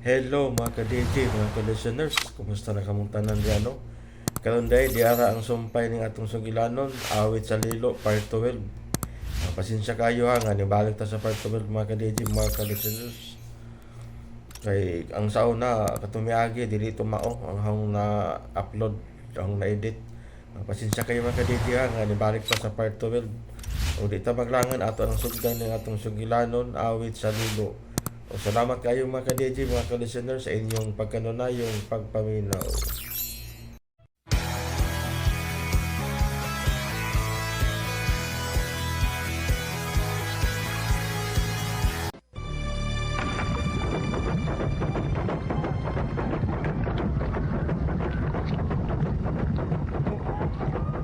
Hello mga ka-DJ, mga ka-listeners. Kumusta na kamong tanan diyan, no? Karon day diara ang sumpay ning atong sugilanon, Awit sa Lilo, Part 12. Pasensya kayo ha, nga nibalik ta sa Part 12, mga ka-DJ, mga ka-listeners. Kay ang sauna katumiagi dili tumao ang hang na upload, ang na edit. Pasensya kayo mga ka-DJ ha, nga nibalik ta sa Part 12. O di ta maglangan, ato ang sugdan ning atong sugilanon, Awit sa Lilo. O salamat kayo mga ka-DJ, mga ka-listeners, sa inyong pagkanunayong pagpaminaw.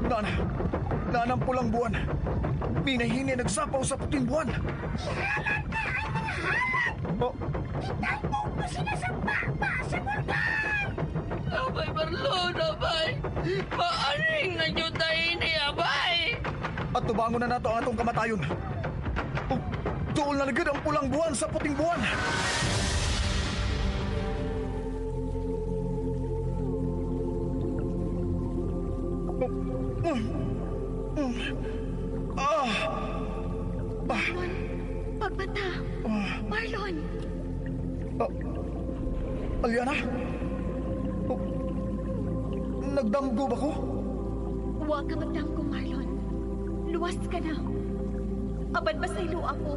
Nana, nanang pulang buwan. Minahini nagsapaw sa puting buwan. Oh, Abay, Marlon, abay! Maaring na nyo tayo ni abay! At tubangon na nato ang atong kamatayon. Oh, duol na lagid ang pulang buwan sa puting buwan. Marlon, pagbata. Marlon, Aliana? Oh, nagdamgo ba ko? Huwag ka magdamgo, Marlon. Luwas ka na. Apan masaylo ako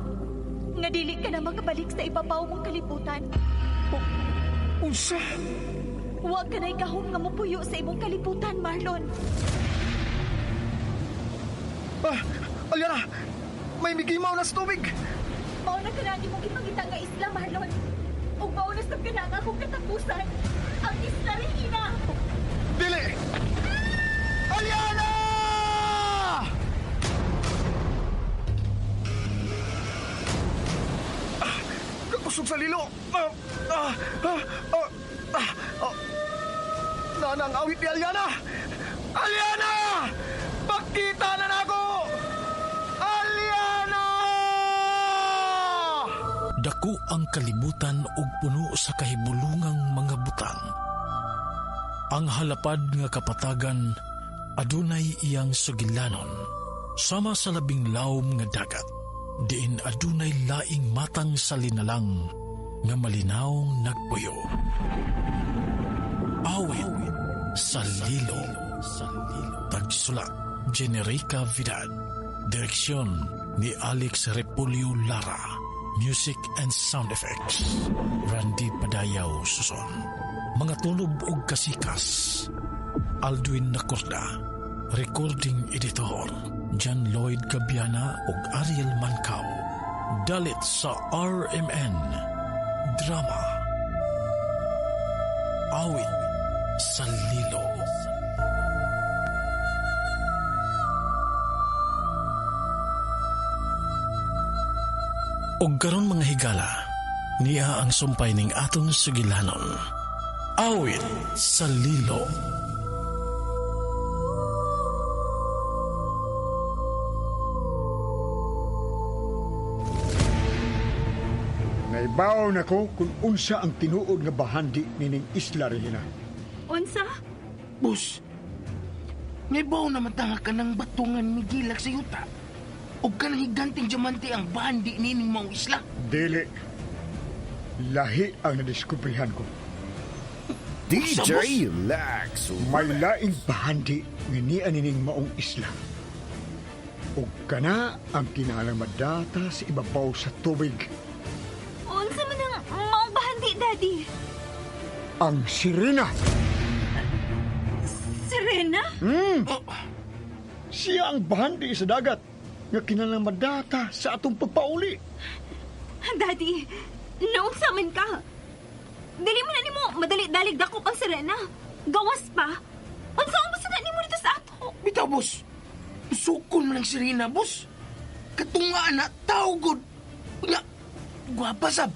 nga dili ka na makabalik sa ibabaw mong kalibutan. Oh, unsa? Huwag ka na ikahom nga mupuyo sa imong kalibutan, Marlon. Ah, Aliana! May migimaw na sa tubig! Mao na ka na ang imong gipangita nga isla, Marlon. Ug mao na sab ka na ang akong katapusan. Ang Isla Regina! Dili! Aliana! Ah, kakusog sa lilo! Ah, ah, ah, ah, ah, ah. Nana ang awit ni Aliana! Aliana! Pakita na nako! Aliana! Dako ang kalibutan ug puno sa kahibulungang mga butang. Ang halapad nga kapatagan adunay iyang sugilanon, sama sa labing lawom nga dagat, diin adunay laing matang sa linalang nga malinaw nagpuyo. Awit sa Lilo. Tagsulat, Generica Vidad. Direksyon ni Alex Repolyo Lara. Music and sound effects, Randy Padayaw Suson. Mga tulob og kasikas, Aldwin Nacorda. Recording editor, John Lloyd Cabiana ug Ariel Mancao. Dalit sa RMN Drama Awit sa Lilo. Og karon mga higala, niya ang sumpay ning atong sugilanon. Awit sa Lilo. Naibaw na ko kung unsa ang tinuod nga bahandi nining Isla Regina. Unsa? Boss, may baw na matanga ka ng batungan ni Gilak sa yuta. O ka ng higanting diamante ang bandi nining maong isla. Dili. Lahi ang nadiskubrihan ko. DJ Lex. May laing bahandi nga niya nining maong isla. Ug kana ang kinahanglang madata sa ibabaw sa tubig. Unsa man ang maong bahandi, Daddy? Ang sirena. Serena? Siya ang bahandi sa dagat nga kinahanglang madata sa atong pagpauli. Daddy, naunsa man ka? Dili man na nimo madali-dalig dakop ang sirena. Gawas pa. Unsa mo sa nimo dito sa ato? Bitaw, boss. Sukon man ang sirena, boss. Katungaan na, tao god. Nga, gwapa sab.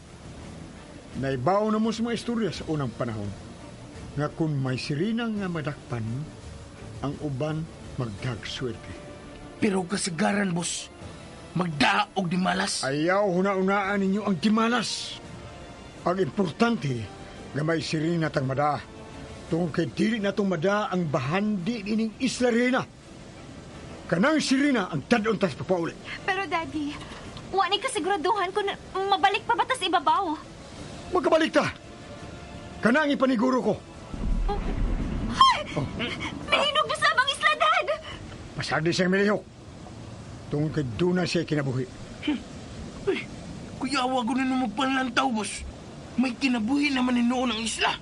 Naibaw na mo sa mga istorya sa unang panahon nga kung may sirena nga madakpan, ang uban magdagswerte. Pero kasagaran, boss, magdaog di malas. Ayaw huna-unaan ninyo ang dimalas. Ang importante nga may sirena tang madaa. Tungod kay dili na itong madaa ang bahandi ining Isla Reyna. Kanang sirena ang tad-on tas papauli. Pero Daddy, wa ni kasiguraduhan kung mabalik pa ba tas ibabaw. Magkabalik ta. Kanang ipaniguro ko. Ay! Oh. Mihinog na sa ang isla, Dad! Pasagdi siyang milihok. Tungod kay doon na siya kinabuhi. Uy, kuyawa ko na nung magpanlantaw, boss. May kinabuhi naman ni noon ang isla.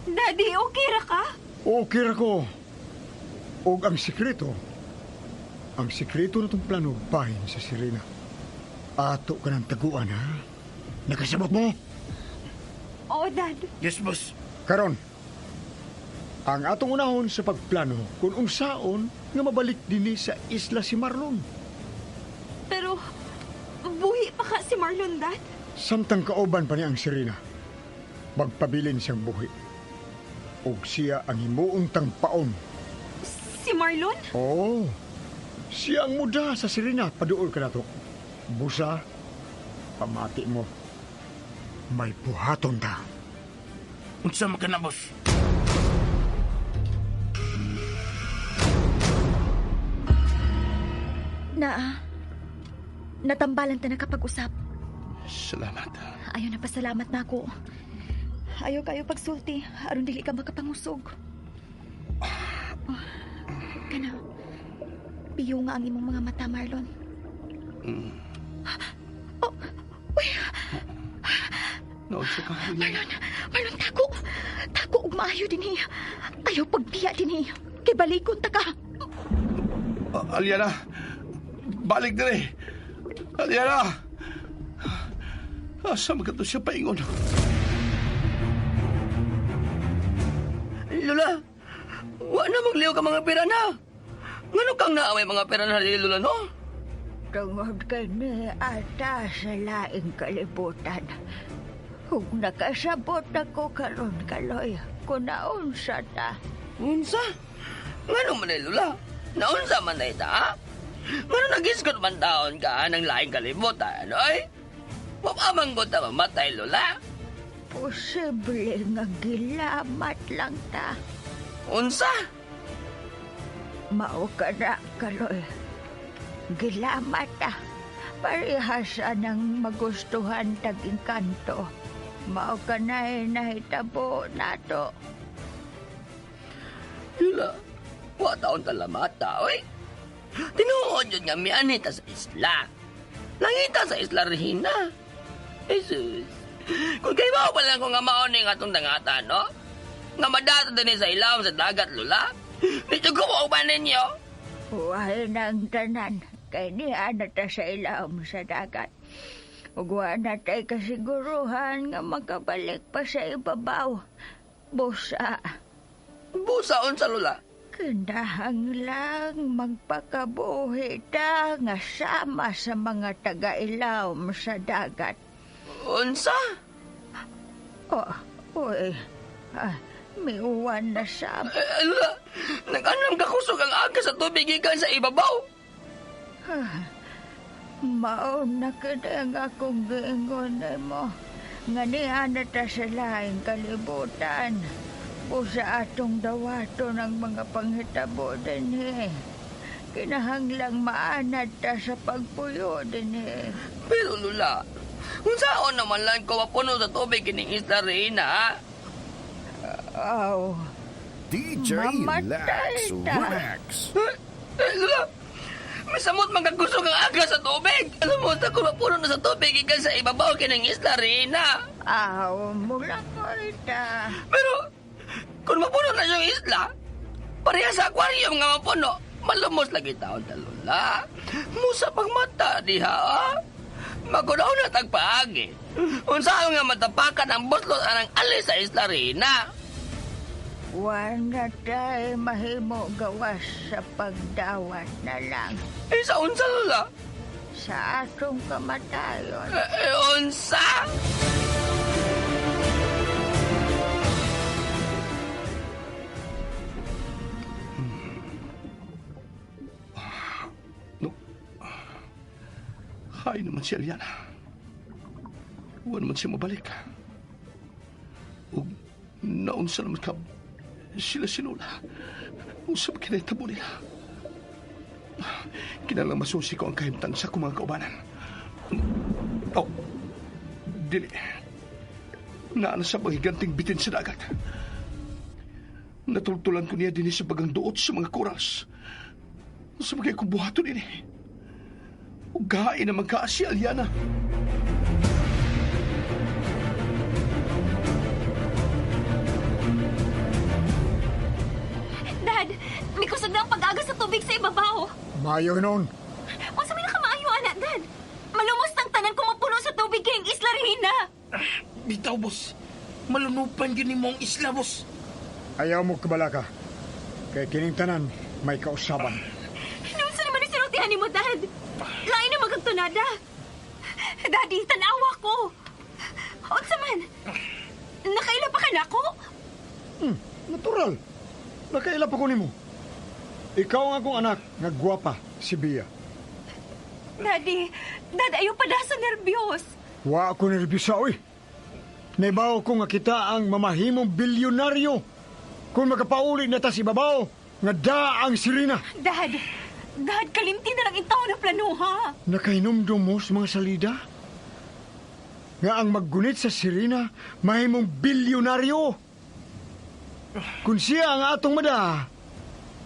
Daddy, okay ra ka? Okay ra ko. Og ang sikreto na itong plano bahin sa sirena. Ato ka ng taguan, ha? Nakasabot mo? Oo, Dad. Yes, boss. Karon, ang atong unahon sa pagplano kung unsaon nga mabalik dinhi sa isla si Marlon. Pero, buhi pa ka si Marlon, Dad? Samtang kauban pa niya ang sirena, magpabilin siyang buhi. Og siya ang himuong tangpaon. Si Marlon? Oo. Siya ang muda sa sirena. Paduol ka na to. Busa, pamati mo. May buhaton ta. Unsa man ka na, boss? Naa, natambalan ta nakapag-usap. Salamat. Ayaw na pasalamat na ako. Ayaw kayo pagsulti, aron dili ka makapangusog. Oh, kana, piyo nga ang imong mga mata, Marlon. Oh, uy. Naunsa ka, Marlon, Marlon, tago. Tago og maayo dinhi. Ayaw pagbiya dinhi. Kay balikon ta ka. Aliana, balik diri. Aliana! Asa man ka to siya paingon? Lola, wa na magliw ka mga piranha. Ngano kang naamay mga piranha ni Lola, no? Tungod kay ni ata sa laing kalibutan. Ug nakasabot ako karon kaloy, kung naunsa ta. Unsa? Ngano man ay, Lola? Naunsa man ay ta? Ngano nagisgot man taon ka ng laing kalibutan, oy? Wapamanggot ta mamatay, Lola. Posible nga gilamat lang ta. Unsa? Mao ka na, kaloy. Gilamat ta. Parehas anang magustuhan tag engkanto. Mao ka na'y nahitabo nato. Lola, wa taon talamata, oy. Tinuod yun nga mianita sa isla. Langita sa isla Regina. Jesus. Kung kayo ba pa lang kung nga maoning atong dangatan, no? Nga madato din sa ilawom sa dagat, Lola. Dito ko mauban ninyo. Huwag nang tanan. Kay niya na ta sa ilawom sa dagat. Ug wa na tay kasiguruhan nga makabalik pa sa ibabaw. Busa. Busa unsa, Lola? Kinahanglang magpakabuhi ta nga sama sa mga taga-ilawom sa dagat. Unsa? Oh, uy. Ah, miuwan na sab. Lola, nag-anam kakusog ang aga sa tubig gikan sa ibabaw. Ah, mao na kini ang akong giingon nimo. Nga niya na ta sa laing kalibutan. Busa atong dawaton ang mga panghitabo dinhi. Kinahanglang maanad ta sa pagpuyo dinhi. Pero Lola, unsaon naman lang ko mapuno sa tubig kining Isla Reyna, ha? Aw. DJ Mamatay Lex ta. Rex. Lola, may samot magkagusog ang aga sa tubig. Alam mo, sa kung mapuno na sa tubig ikan sa ibabaw kining Isla Reyna. Aw, mula ko ita. Pero, kung mapuno na yung isla, pareha sa aquarium nga mapuno, malumos lagi taon ta, Lola. Musa pagmata diha, ha? Magunaw na tagpaagi. Unsa nga matapakan ang buslot anang alis sa Isla Reyna. Wala tay mahimo gawas sa pagdawat na lang. Eh, sa unsa, Lola? Sa atong kamatayon. Eh, unsa? No. Hay naman si Aliana. Huwag naman siya mabalik. Naunsa naman ka sila si Lola. Unsa ba kinahitabo nila? Kinalang masusi ko ang kahimtang sa akong mga kaubanan. Oh, dili. Naa na sa panghiganting bitin sa dagat. Natultulan ko niya dinhi sa bagang duot sa mga corals. Unsa ba kay kong buhaton ini? Ugain na magka si Aliana. Dad, may kusog na ang pag-aga sa tubig sa ibabaw. Maayo noon. Unsa may nakamaayo, anak, Dad? Malumos ng tanan kung mapuno sa tubig kay ang Isla Regina. Bitaw, boss. Malunupan yun ni mong isla, boss. Ayaw mo kabalaka. Kay kining tanan may kausaban. Naunsa naman ang sinultihan ni mo, Dad? Lain na magagtunada. Daddy, tanawa ko. Unsa man? Nakaila pa ka na ako? Natural. Nakaila pa ko nimo. Ikaw ang akong anak nga gwapa, si Bia. Daddy, Dad, ayaw pa sa nervyos. Wa ako nerbyusa, oy. Naibaw ko nga kita ang mamahimong bilyonaryo. Kung makapauli na ta si babaw, nga da ang sirena. Dad, Dad, kalimti na lang itaw ng plano, ha? Nakahinumdum mo sa mga salida? Nga ang maggunit sa sirena, mahimong bilyonaryo. Kung siya ang atong mada,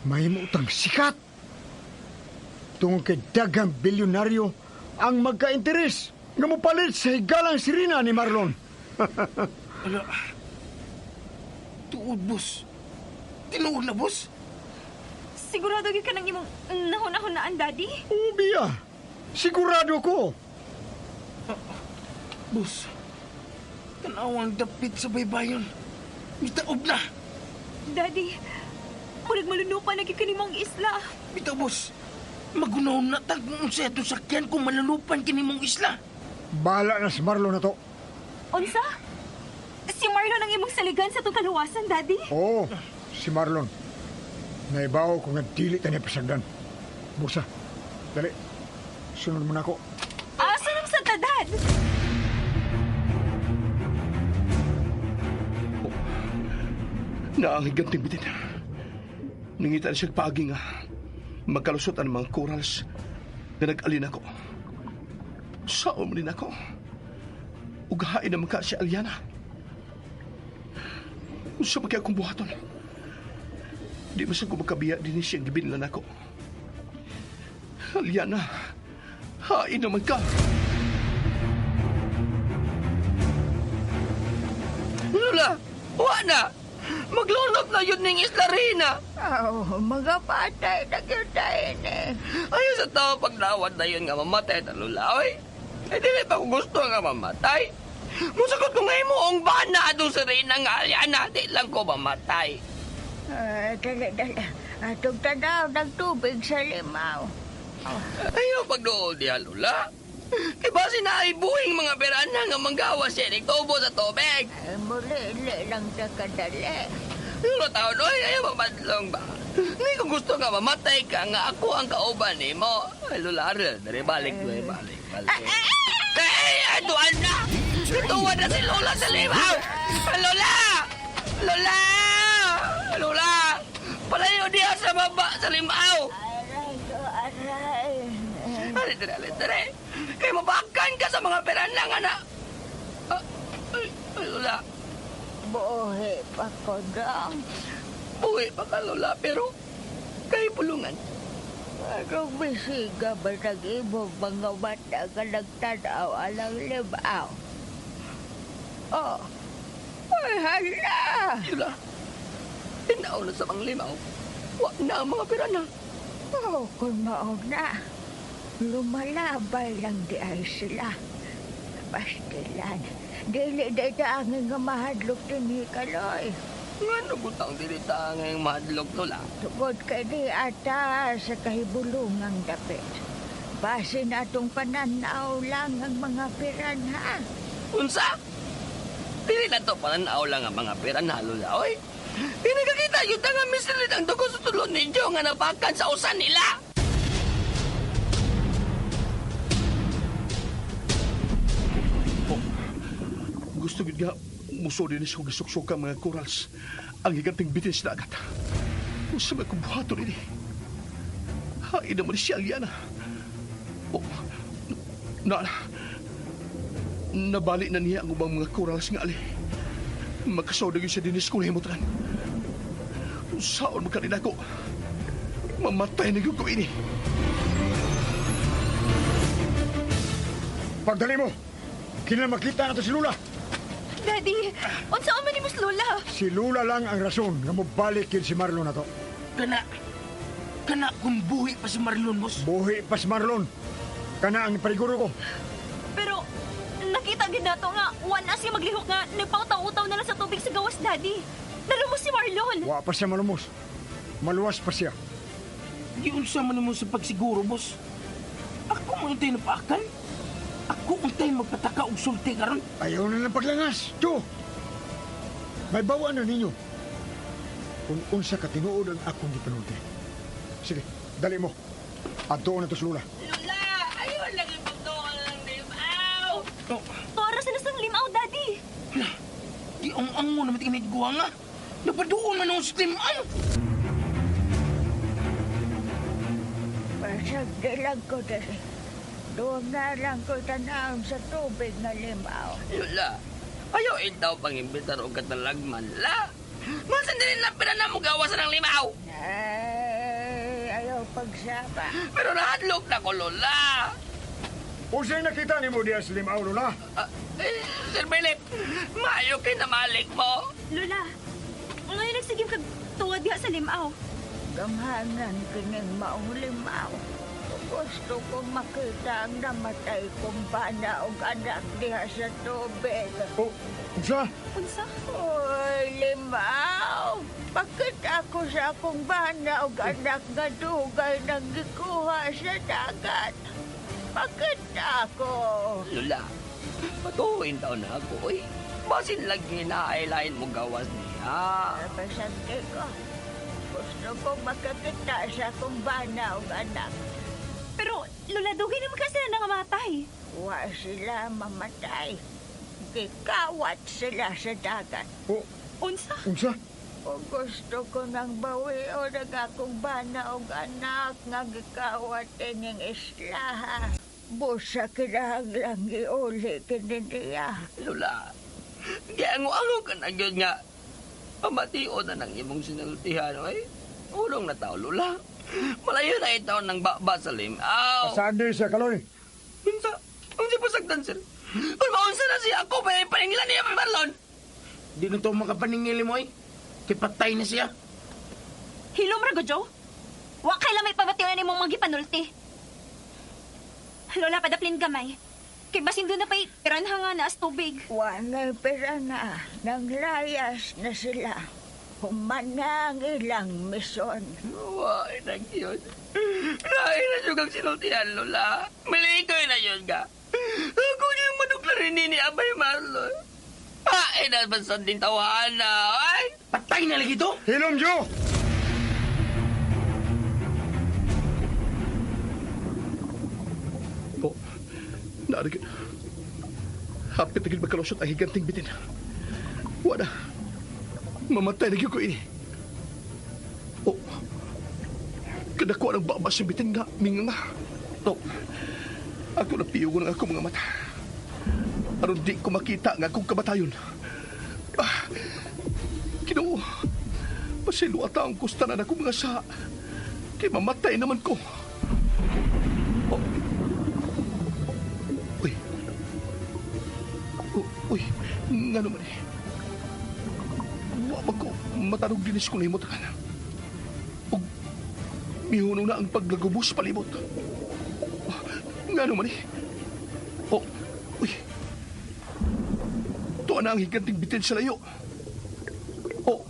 mahimo utang sikat. Tungod kay daghang bilyonaryo ang magka-interes nga mopalit sa higalang sirena ni Marlon. Ala. Tuod, boss. Tinuod na, boss. Sigurado gyud ka ng imong nahuna-hunaan, Daddy? Oo, Bia. Sigurado ko. Boss, tanaw ang dapit sa baybayon. Mitaob na. Daddy, murag malunupan na gyud ka nimong isla. Bitaw, boss. Magunaw na tag sa ito sakyan kung malulupan kini mong isla. Bahala na si Marlon na to. Unsa? Si Marlon ang imong saligan sa itong kaluwasan, Daddy? Oo, si Marlon. Naibaw ko nga dili ta niya pasagdan. Bursa, dali. Sunod mo na ako. Asa nang sa ta, Dad? Na ang higanting bitin. Nangita na siyang paagi nga. Magkalusot ang mga corals na nag-alin ako. Sao mo din ako. Ugahain na magka si Aliana. Unsa ba kaya akong buhaton? Di ba sa ko magkabiya din siyang gibinlan ako. Aliana, hain naman ka. Lola, wa na. Maglunok na yun ning Isla Reyna. Aw, mga patay na gyud tayo ni. Ayaw sa tao paglawad na yun nga mamatay ta, Lola, oy. Eh, dili pa ko gusto nga mamatay. Musagot ko ngayon mo ang bana atong si Reyna nga Aliana, di lang ko mamatay. Dali, dali. Atong tanaw ng tubig sa limaw. Ayaw pagduol diha, Lola. Kay base na ay buhing mga pirana nga manggawa siya ni tubo sa tubig. Ay, muli lang ta kadali. Lola taon, oy, ayaw mamadlong ba? Hindi ko gusto nga mamatay ka nga ako ang kauban ni mo. Ay, Lola, Ariel, dali, balik, balik, balik, balik. Ay, ay, tuwan na! Tuwan na si Lola sa limaw! Lola! Lola! Lola! Palayo diha sa baba sa limaw! Aray ko, aray. Dali, dali, dali. Kaya mabakan ka sa mga pirana nga na. Ay, ay, Lola. Buhi pa ko dong. Buhi pa ka, Lola, pero kay pulungan. Anong bisiga ba nag-ibog mga bata ka nagtanaw alang limaw? Oh, ay hala! Lola, tinaw na sa mga limaw. Wa na ang mga pirana. Oh, kung mao na, lumalabay lang di ay sila. Pastilan, dili di taangin nga mahadlok din kaloy. Nga nagutang dili ta ngayong mahadlok, Lola. Tungod kay di ata sa kahibulungang dapit. Basin atong pananaw lang ang mga piranha. Unsa? Dili na to pananaw lang ang mga piranha, Lola, oy. Di nakakita yun nga mislit ang dugo sa tulon ninyo nga napakan sa usan nila. Oh, gusto gid nga Muso din siya gisuksok ang mga corals. Ang higanting bitin sa dagat. Unsa may kubuhaton ini? Hain naman siya, Aliana. Oh, na, nabali na niya ang ubang mga corals nga ali. Makasaw na yun siya dinis kung himutan. Saan mo kanila ko? Mamatay na yun ko ini. Pagdali mo! Kina makita na to si Lula. Daddy, unsa man ni mas Lola? Si Lula lang ang rason nga mobalik yun si Marlon na to. Kana kung buhi pa si Marlon, boss. Buhi pa si Marlon. Kana ang pariguro ko. Pero nakita gid nato nga wala siya maglihok nga nagpautaw-utaw na lang sa tubig sa gawas, Daddy. Nalumos si Marlon. Wa pa siya malumos. Maluwas pa siya. Di unsa man mo sa pagsiguro, boss. Ako man untay napaakan. Ako untay magpataka og sulti karon. Ayaw na ng paglangas. Joe! May bawa na ninyo. Kung unsa ka tinuod ang akong gipanulti. Sige, dali mo. Adto na to si Lula. Lula, ayaw lang ipagtuon ng limaw. Oh. Oras na sa limaw, Daddy. Hala, di ang mo naman tingin guwa nga. Napaduon man ang limaw. Basag lang ko dali. Doon na lang ko tanawon sa tubig na limaw. Lula, ayaw itaw pang imbitar o katalagman, la. Masan din lang pera na mo gawasan ng limaw. Ay, ayaw pagsaba. Pero nahadlok na ko, Lola. Usay nakita ni mo diya sa limaw, Lola? Sir Philip, maayo kay namalik mo. Lola, ngayon nagsigim kag tuwa diha sa limaw. Gamhanan kining maong limaw. Gusto ko makita ang namatay kong bana og anak diha sa tubig. Oh, unsa? Unsa? Oy, limaw! Bakit ako sa akong bana og anak nga dugay nang gikuha sa dagat? Bakit ako? Lola, patuhin daw na ako, oy. Basin lagi na ay lain mo gawas niya. Pasante ko. Gusto ko makakita sa akong bana og anak. Pero, Lola, dugay naman kasi sila nangamatay. Wa sila mamatay. Gikawat sila sa dagat. Oh, unsa? Unsa? O gusto ko nang bawion ang akong bana og anak nga gikawat ining isla. Busa kinahanglang giuli kini niya. Lola, giango-ango ka na gyud nga. Pamation na ng imong sinultihan, oy. Ulong na tao, Lola. Malayo na itaw ng baba sa limaw. Pasagdan siya, Kaloy. Unsa? Unsa pasagdan, sir? Kung maunsa na siya ako, may paningilan niya, may Marlon. Di na ito makapaningili mo, eh. Kipatay na siya. Hilom, Rago, Joe. Wa kay lang may pabatiwan ni mong magipanulti. Lola, padaplin gamay. Kay basin doon na pa'y piranha nga na as tubig. Wa nga'y piranha. Nanglayas na sila. Human na ang ilang mison. Why na yun? Lain na yun ang sinultihan, Lola. Malikoy na yun ka. Ako yung manuklarin ni Abay Marlon. Ay, nabasan din tawahan na. Ay! Patay na lagi to! Hilom, Joe! Oh, naarigin. Hapit na gid magkalusot ang higanting bitin. Wala. Mamatay na gyud ko ini. Oh, kadako ang baba sa bitin nga, minga nga. Oh, ako napiyugon ang akong mga mata. Aron di ko makita nga akong kamatayon. Ah, Ginoo, pasilo ata ang kustanan akong mga sa. Kay mamatay naman ko. Oh. Uy. Oh, uy, nga naman eh. Wa man ko matarog dinis kung nahimot ka na. Ug mihunong na ang paglagubos palibot. Oh, nga naman eh. Oh, uy. Tuwa na ang higanting bitin sa layo. Oh,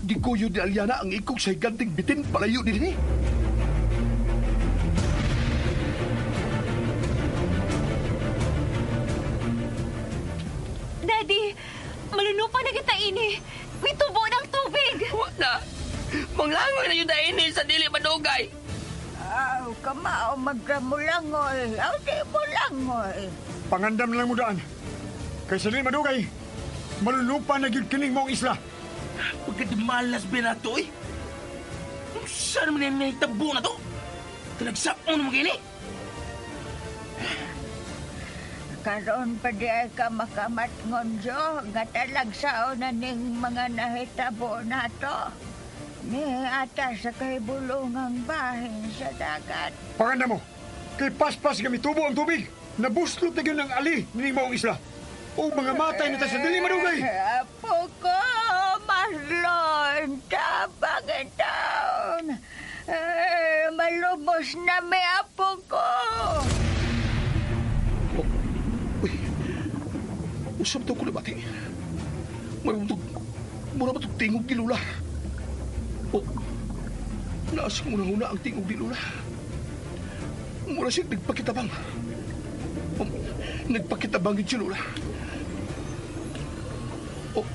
di ko yun ni Aliana ang ikog sa higanting bitin palayo din eh. Daddy, malunupa na kita ini. May tubo ng tubig. Wala. Manglangoy na yun na ini sa dili madugay. Aw, kamao magkamulangoy. Aw, di mulangoy. Pangandam lang mo daan. Kay sa dili madugay, Malulupa na gyud kining maong isla. Pagkadimalas ba na to, eh? Saan naman yung nahitabo na to? Talagsaon mo kini? Karon pa di ay ka makamatngon, Jo, nga talagsaon na ning mga nahitabo nato. Ni ata sa kahibulungang bahin sa dagat. Panganda mo, kay paspas nga mitubo ang tubig. Nabuslot na gyud ang ali nining maong isla. O mga matay na ta sa dili madugay. Apo ko, Marlon, tabang taon. Eh, malubos na may apo ko. Uy, usap to ko na bati. Mura ba itong tingog ni Lola? O, naas unang-una ang tingog ni Lola. Mura siya nagpakitabang. O, nagpakitabang yun si Lola. O,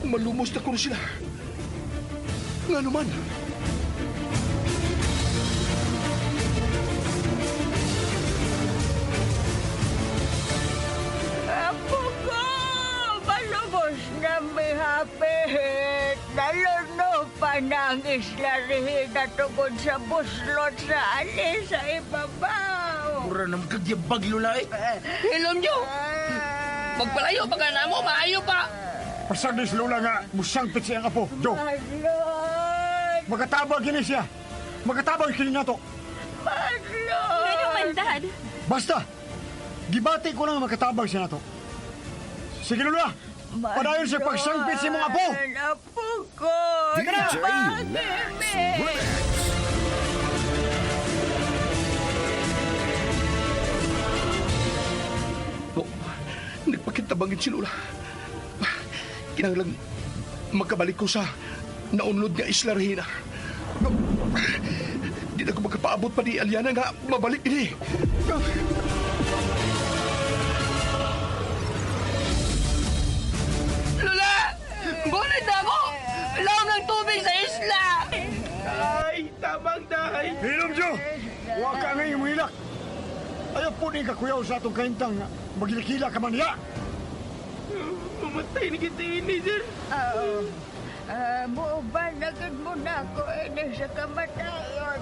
malumos na ko sila. Nga naman. Apo ko, malubos na may hapit. Naluno pa na ang isla Regina tungkol sa buslot sa ali sa ibabaw. Mura na magkagyabag, Lola, eh. Hilom nyo! Magpalayo pa ka na mo, maayo pa! Pasagdi si Lola nga musangpit siyang apo. Jo, Marlon! makatabang kini siya. Makatabang kini nato. Marlon! Ngano man, Dad? Basta, gibati ko lang makatabang siya nato. Sige Lola, padayon sa pagsangpit sa imong apo. Marlon, Apo ko! Sige na! Tabangin mi! O, nagpakitabang yun si Lola. Kinahanglan magkabalik ko sa naunlod nga Isla Regina. No, di na ko magkapaabot pa ni Aliana nga mabalik ini. Lola! Bunit na ako! Laom ng tubig sa isla! Ay, tabang, day! Hilom Jo, wa ka ngayon muhilak. Ayaw po ni kakuyaw sa atong kahintang magilakila ka man niya. Mamatay na kita ini, sir. Muuban na gud mo na ako ini sa kamatayon.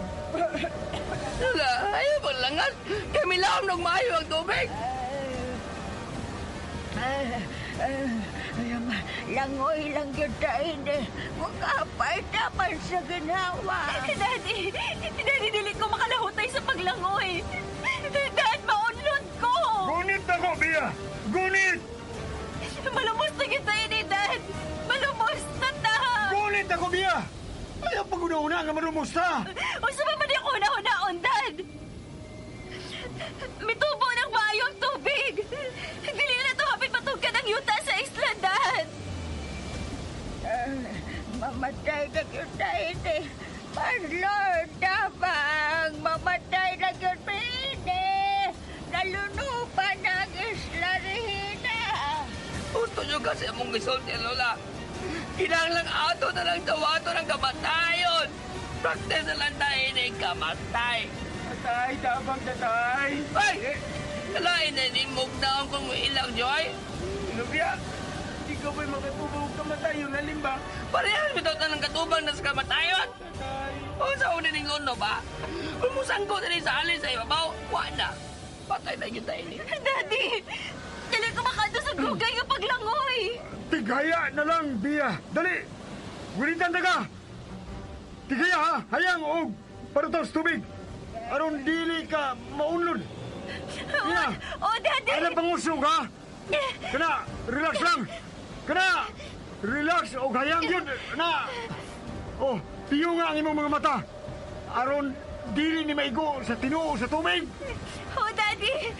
Lola, ayaw paglangas! Kami laom ng maayo ang tubig! Langoy lang yun ta ini. Mukapay taman sa ginawa. Daddy! Daddy, dili ko makalahutay sa paglangoy. Dad, maunlod ko! Gunit ako, Bia! Gunit! Malumos na kita ini, Dad! Malumos na ta! Gunit ako, Bia! Ayaw pag-una-una nga malumos ta! Unsa ba man ako una-unaon, Dad? Mitubo ng maayo ang tubig! Dili na to hapit matugkad ang yuta sa isla, Dad! Mamatay na yun ta ini. Marlon, tabang! Mamatay na yun ini. Nalunupa na ang isla Regina. Gusto nyo kasi among gisulti, Lola. Kinahanglan ato na lang dawato ng kamatayon. Practice na lang tayo ini kamatay. Tatay, tabang, tatay! Ay! Kalain na ni mugnaon kung ilang Joy. Nubya, ikaw ba'y makatubang og kamatayon, halimba? Parehas bitaw ta ng katubang na sa kamatayon. Tatay! O sa una ning luno ba? Kung musangko na sa alin sa ibabaw, wa na. Patay na yun tayo ni. Daddy! Dili ko makadto sa gugay nga paglangoy! Tigaya na lang, Bia! Dali! Gunitan ta ka! Tigaya ha! Hayang og parutaw sa tubig! Aron dili ka maunlod! Bia! Oh, Daddy! Ano pangusog ha? Kana, relax lang! Kana, relax og hayang yun! Na! Oh, piyo nga ang imong mga mata! Aron dili ni maigo sa tinuo sa tubig! Oh, Daddy!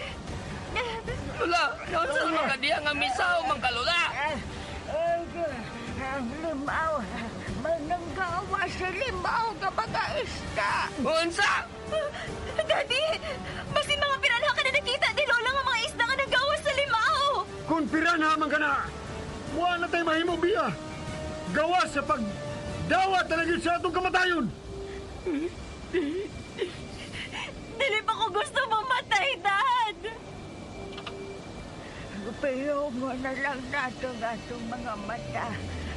Lola, naunsa naman ka diya nga misaw man ka, Lola. Ang limaw. Mananggawa sa limaw nga mga isda. Unsa? Daddy! Basin mga piranha ka na nakita ni Lola nga mga isda nga nagawas sa limaw! Kung piranha man ka na, wa na tayo mahimo, Bia! Gawas sa pagdawat na lang sa atong kamatayon! Dili pa ko gusto mamatay, Dad! Piyong na lang nato ang atong mga mata.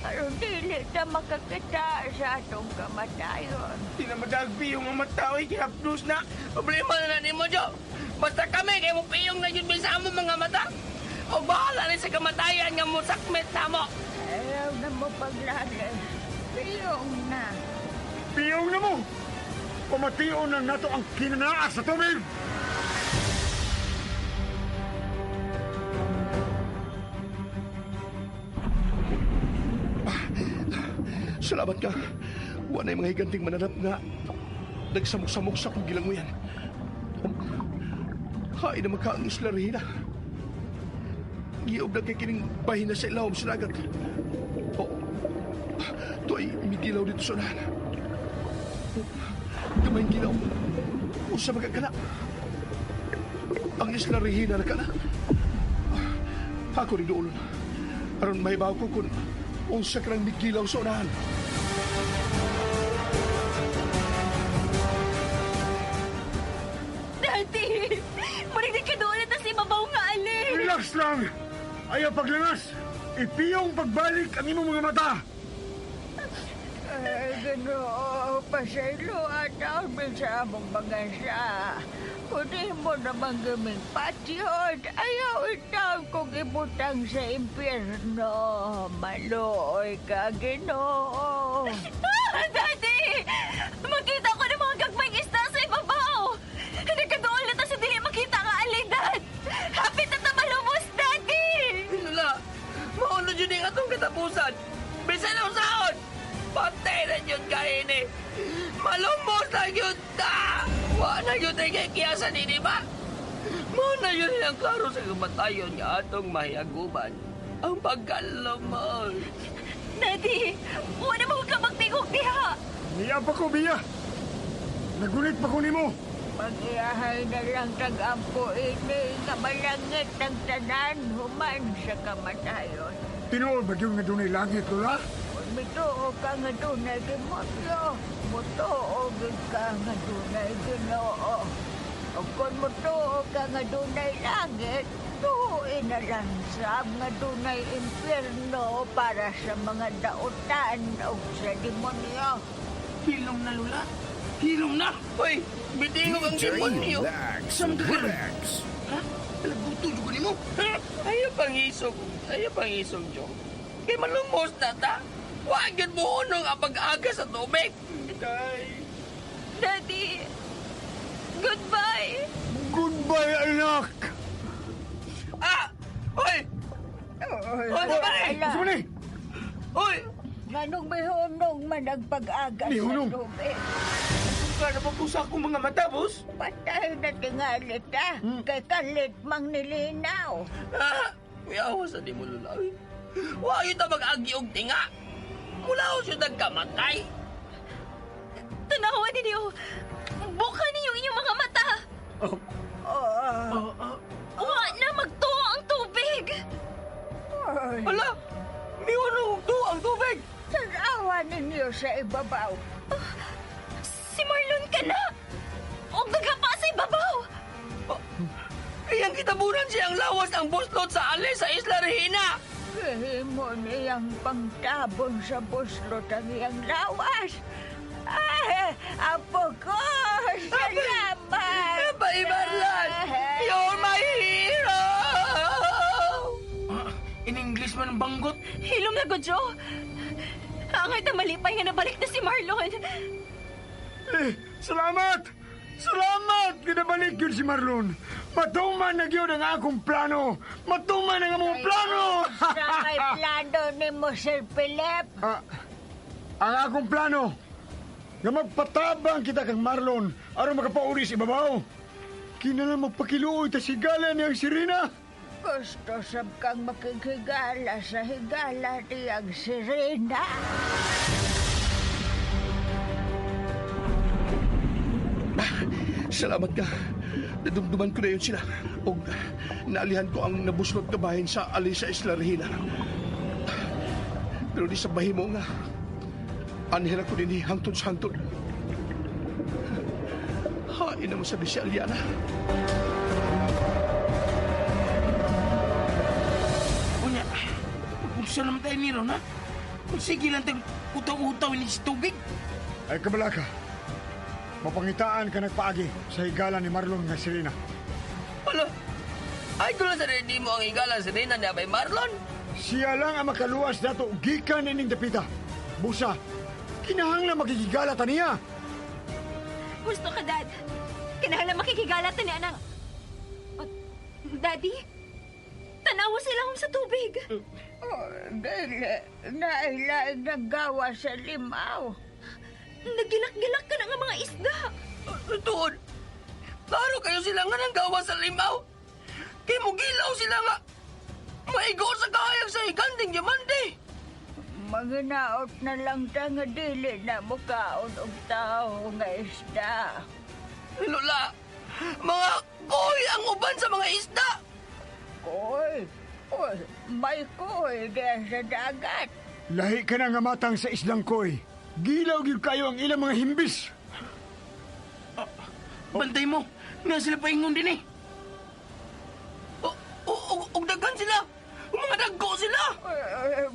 Aron dili ta makakita sa atong kamatayon. Di na madagpi yung mga mata, oy, gihapdos na. Problema na nimo, Jo. Basta kami, kay mo piyong na yun sa among mga mata. O bahala ni sa kamatayan nga mo sakmet na mo. Ayaw na mo paglali. Piyong na. Piyong na mo! Pamation lang nato ang kinanaa sa tubig! Salamat ka. Wa na mga higanting mananap nga nagsamok-samok sa akong gilanguyan. Hain na magka ang Isla Regina. Giob na kay kining bahin na sa ilawom sa dagat. Oh, ito ay migilaw dito sa unahan. Gamay gilaw. Usa magkakala. Ang Isla Regina na kana. Ako rin doon. Aron may bago ko kung unsa ka nang migilaw sa unahan. Daddy! Marig ka doon at si ibabaw nga alin! Relax lang! Ayaw paglangas! Ipiyong pagbalik ang imong mga mata! Ay, Ginoo, pasaylo at ang sa among mga siya. Kung di mo naman gaming patyon, ayaw itaw kong ibutang sa impyerno. Maluoy ka, Ginoo. Daddy! Makita ko ng mga gagmayng isda sa ibabaw! Nagkadoon na sa dili makita nga alin, Dad! Hapit na ta malumos, Daddy! Lola, mauna yun yung atong katapusan. Bisan ang saon! Patay na yun kaini. Malumos na yun ta! Wa na yun ay kikiyasan ini ba? Mauna yun ang klaro sa kamatayon nga atong mahiaguban. Ang pagkalumos. Daddy, wala mo ka magtingog diha! Niya pa ko, Bia! Nagunit pa ko nimo! Pag-iyahay na lang tag-ampo ini nga malangit ang tanan human sa kamatayon. Tinuod ba yung nga dunay langit, Lola? Kung mituo ka nga dunay demonyo, mutuo gid ka nga dunay Ginoo. O kung mutuo ka nga dunay langit, tuuin na lang sab nga dunay impyerno para sa mga dautan o sa demonyo. Hilom na, Lola. Hilom na! Uy, bitingog ang demonyo. Sam ka karon? Ha? Alabuto jugo nimo. Ayaw pang isog. Ayaw pang isog, Jo. Kay malumos na ta. Wag yun mo unong ang pag-aga sa tubig. Tay. Daddy, goodbye! Goodbye, anak! Ah! Uy! Oy, Ano ba ni? ala. Gusto mo ni? Uy! Nganong mihunong man ang pag-aga sa Mihunong? tubig. Kung na po sa akong mga mata, boss. Patay na tingalit ah. Kay kalit mang nilinaw. Ah! Uy, awa sa di mo, Lola. Uy. Wa yun ta mag-agi og tinga. Mula ko siya nagkamatay. Tanawa ninyo! Buka ninyo inyong mga mata! Oh, Wa na magtuo ang tubig! ay. Hala! Mihunong to ang tubig! Tanawa ninyo sa ibabaw. Si Marlon ka na! Og nagapa sa ibabaw! Iyang kitabunan siyang lawas ang buslot sa ali sa Isla Regina. Gihimo niyang pangtabon sa buslot ang iyang lawas. Ay, apo ko! Salamat! Bye, Marlon! You're my hero! In English man ang banggot. Hilom na, Gojo! Angay ta malipay nga nabalik na si Marlon! Eh, salamat! Salamat! Ginabalik yun si Marlon. Matuman na yun ang akong plano. Matuman ang among plano! Sa may plano ni mo, Sir Philip. Ah, ang akong plano, nga magpatabang kita kang Marlon aron makapauri sa ibabaw. Kinala magpakiluoy ta sigala niyang sirena. Gusto sab kang makighigala sa higala niyang sirena. Salamat ka. Nadumduman ko na yun sila. Og naalihan ko ang nabuslot na bahin sa ali sa Isla Regina. Pero di sa bahimo nga. Anhel ako din hangtod sa hangtod. Hain naman sabi si Aliana. Unsa naman tayo ni Ron, ha? Sige lang tag utaw-utaw ni sa tubig. Ay kabalaka. Mapangitaan ka nagpaagi sa higala ni Marlon nga Serena. Hala, ay ko lang sa ready mo ang higala Serena ni Abay Marlon. Siya lang ang makaluwas dato gikan ining dapita. Busa, kinahanglan makikigala ta niya. Gusto ka, Dad. Kinahanglan makikigala ta niya ng... Oh, Daddy, tanawa sila sa tubig. Oh, dili, nailaing naggawa sa limaw. Nagilak-gilak ka na nga mga isda. Tuod, klaro kayo sila nga nanggawa sa limaw. Kay mugilaw sila nga. Maigo sa kahayag sa higanding diamante. Manginaot na lang ta nga dili na mukaon og tao nga isda. Lola, mga koy ang uban sa mga isda. Koy? Oy, may koy diyan sa dagat. Lahi ka na nga matang sa isdang koy. Gilaw gyud kayo ang ilang mga himbis. Bantay mo, nga sila paingon din eh. Og daghan sila. Mga dagko sila.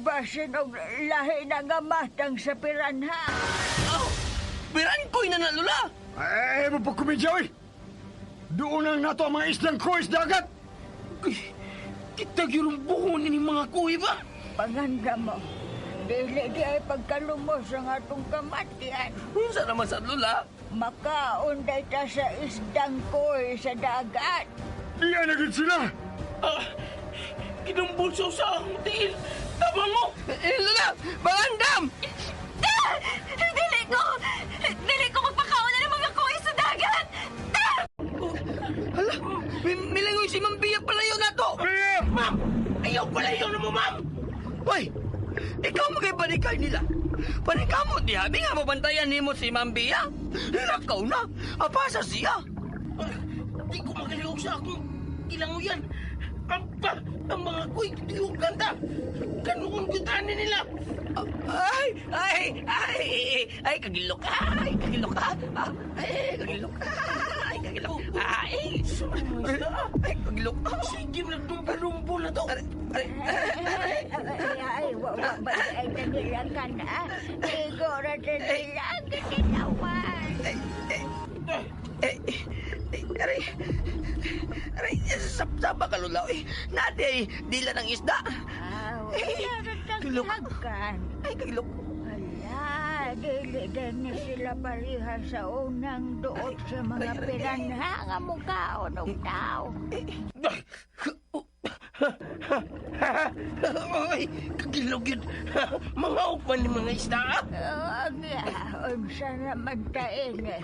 Basin og lahi na nga matang sa piranha. Oh, pirankoy na na, Lola. Ay, mapagkumidya, oy. Doon ang nato ang mga isdang koy sa dagat. Kita gyud buhon ni mga koy ba? Panganda mo. Dili di ay pagkalumos ang atong kamatian. Unsa naman sa Lola? Makaon day ta sa isdang koy sa dagat. Di na gid sila. Kinumbulso sa akong tiil. Tama mo! Eh, Lola! Pangandam! Dili ko! Dili ko magpakaon na ng mga koy sa dagat! Hala! Milangoy si Ma'am Bia palayo na to! Bia! Ma'am! Ayaw palayo na mo, ma'am! Hoy! Ikaw mo kay banikay nila! Panikamot diha! Di nga mabantayan nimo si Ma'am Bia! Lakaw na! Apasa siya! Di ko magalihok sa akong kilangoyan! Ang mga koy, tiyog ganda! Kanuon gutanin nila! Ay! Ay! Ay! Ay! Kagilok! Ay! Kagilok! Ay! Kagilok! Ay! Kagilok! Ay! Ay! Kagilok! Sige, nagdumbo-lumbo na to! Ay! Ay! Wa ba ay nanilang ka na? Igo ra nila ang ginawan. Ay! Aray! Aray! Saba ka, Lola. Nati ay dila ng isda. Kagilok. Ay, kagilok. Hala, dili din sila pareha sa unang duot sa mga piranha nga mukhaon og tao. Ay, kagilok yun. Mga upan ni mga isda. Unsa naman tain eh.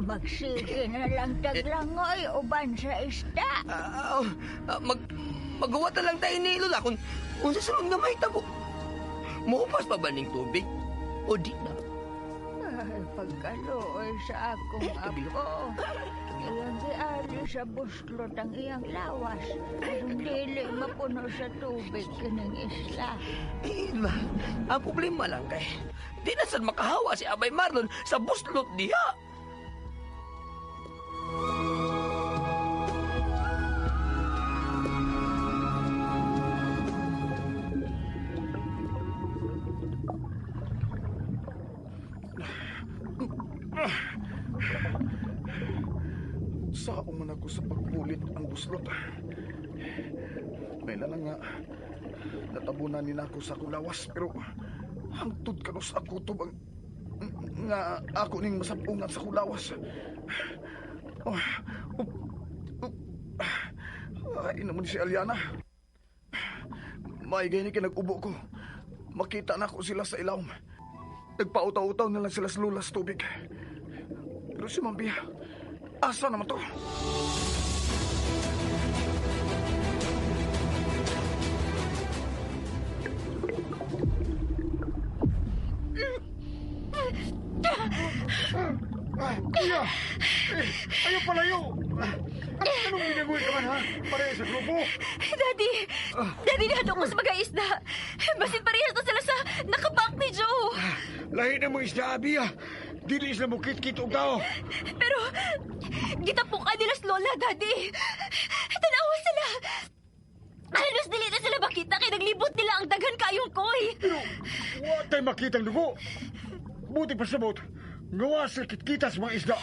Magsige na lang taglangoy uban sa isda. Magawa ta lang tayo ni Lola kung sa sunod nga mahitabo. Muupas pa ba ning tubig? O di na? Ay, pagkaluoy sa akong apo. Iyang giali sa buslot ang iyang lawas. Aron dili mapuno sa tubig kining isla. Eh, ang problema lang kay, di na sad makahawa si Abay Marlon sa buslot diha. Saong man ako sa pagbulit ang buslot. May lang nga natabunan ni nako sa akong lawas pero hangtod kanos ako to bang nga ako ning masapungan sa akong lawas. Oh, oh, oh. Ay naman si Aliana. Maigay ni kinag-ubo ko. Makita na ako sila sa ilawom. Nagpautaw-utaw na lang sila sa lulas tubig. Pero si Ma'am Bia, asa naman to? Kuya! Ayaw palayo! Anong ginagawa ka man, ha? Pareha sa grupo? Daddy! Daddy, nahadlok ko sa mga isda. Basin parehas na sila sa nakapak ni Joe. Lahi na mga isda, Abi, ha? Dili sila mo kit-kit og tao. Pero, gitapukan nila sa Lola, Daddy. Tanawa sila. Halos dili na sila makita kay naglibot nila ang daghan kayong koy. makitang dugo. Buti pa sabot, ngawa sa kitkita sa mga isda.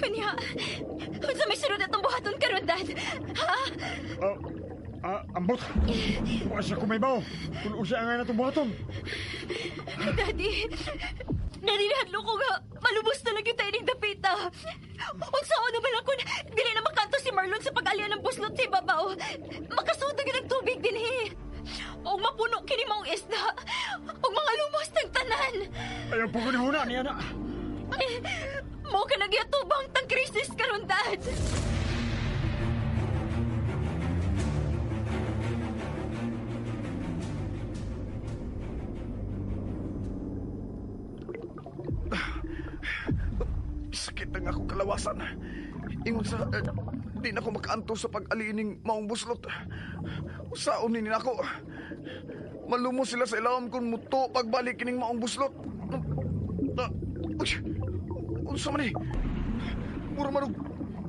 Unya, unsa may sunod atong buhaton karon, Dad? Ha? Ambot. Wa sa kumaybaw. Kung unsa ang nga natong buhaton. Daddy, narinahadlo ko nga malubos na lang yung tayo ng dapita. Unsaon naman ako, dili na makanto si Marlon sa pag-alya ng buslot sa ibabaw. Makasud na gyud ang tubig dinhi. Og mapuno kini maong isda. Og mga lumos ng tanan. Ayaw po ko ni huna niya na. Mo ka nagyatubang tang krisis karon, Dad. Sakit ang akong kalawasan. Ingon sa... di na ko makaanto sa pag-aliining maong buslot. Usaon ni nako. Malumos sila sa ilawom kung muto pagbalik kining maong buslot. Unsa man ni? Mura man og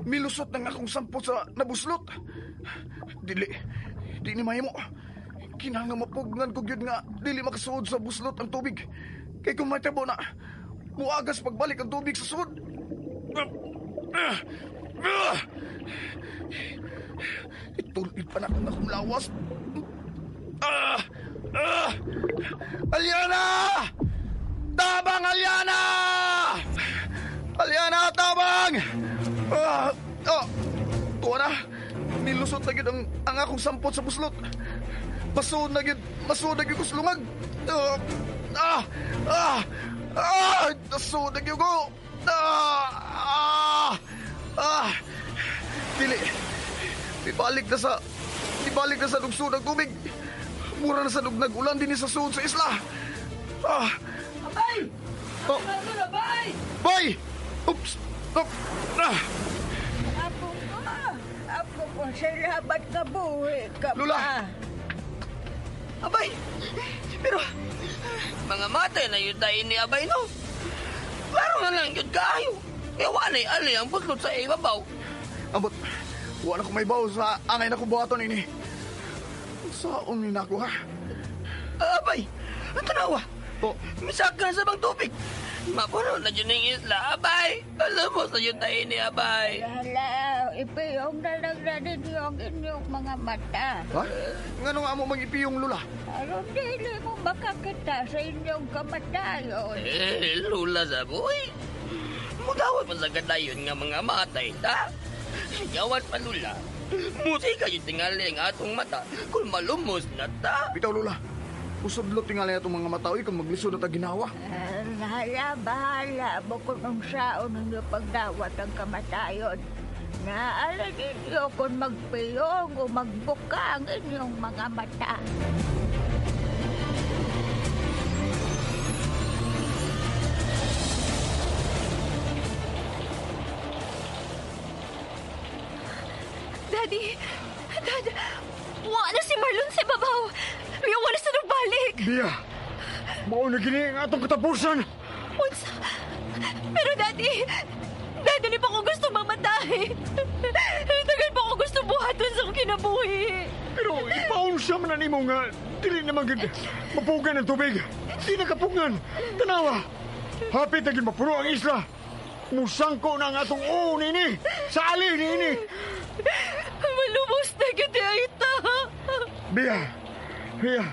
milusot ng akong sampot sa nabuslot. Dili. Di ni mahimo. Kinahanglan mapugnan ko gyud nga dili makasuod sa buslot ang tubig. Kay kung matabo na, muagas pagbalik ang tubig sa suod. Itulid pa na akong akong lawas. Aliana! Tabang, Aliana! Aliana, tabang! Tuwa na. Nilusot na gyud ang akong sampot sa buslot. Masuod na gyud ko sa lungag. Nasuod na gyud ko. Dili. Ibalik na sa dugsod ang tubig. Mura na sa dugnag ulan din sa suod sa isla. Abay! Oh. Abay! Bay! Oops! Apo ko! Apo ko, salamat ka buhi ka pa. Lula! Abay! Pero, mga matay na yun tayo ni Abay, no? Klaro na lang yun kaayo. Kaya wala ali ang buslot sa ibabaw. Ambot, wala ko may baw sa angay na kubuhaton ini. Saan ni nako, ha? Abay, ang tanawa. Oh. Misaka sa bang tubig. Mapuno na yun ang isla, Abay. Alam mo sa yun tayo ni Abay. Hala, ipiyong na lang na ninyo ang inyong mga mata. Ha? Nga nga mo mag-ipiyong, Lula? Aron dili mo makakita sa inyong kamatayon. Eh, Lula sa buhay. Mudawat pa sa kadayon nga mga matay, ta? Gawat pa, Lula. Musika yung tingali ang atong mata kung malumos na ta. Bitaw, Lula. Usudlot tingali atong mga mata, oy, kung maglisod na ta ginawa. Hala, bahala mo kung unsaon ninyo pagdawat ang kamatayon. Naala ninyo kung magpiyong o magbuka ang inyong mga mata. Daddy! Dad! Wa na si Marlon sa ibabaw! Miyawa na sa nagbalik! Bia! Mao na gini ang atong katapusan! Unsa? Pero Daddy! Daddy, di pa ko gusto mamatay! Tagal pa ko gusto buhaton sa akong kinabuhi! Pero ipaunsa man na nimo nga dili naman gid mapugan ang tubig. Di nakapugan. Tanawa. Hapit na gid mapuno ang isla. Musangko na ang atong oo nini. Sa ali nini. Malubos na gid ay ta. Bia. Bia.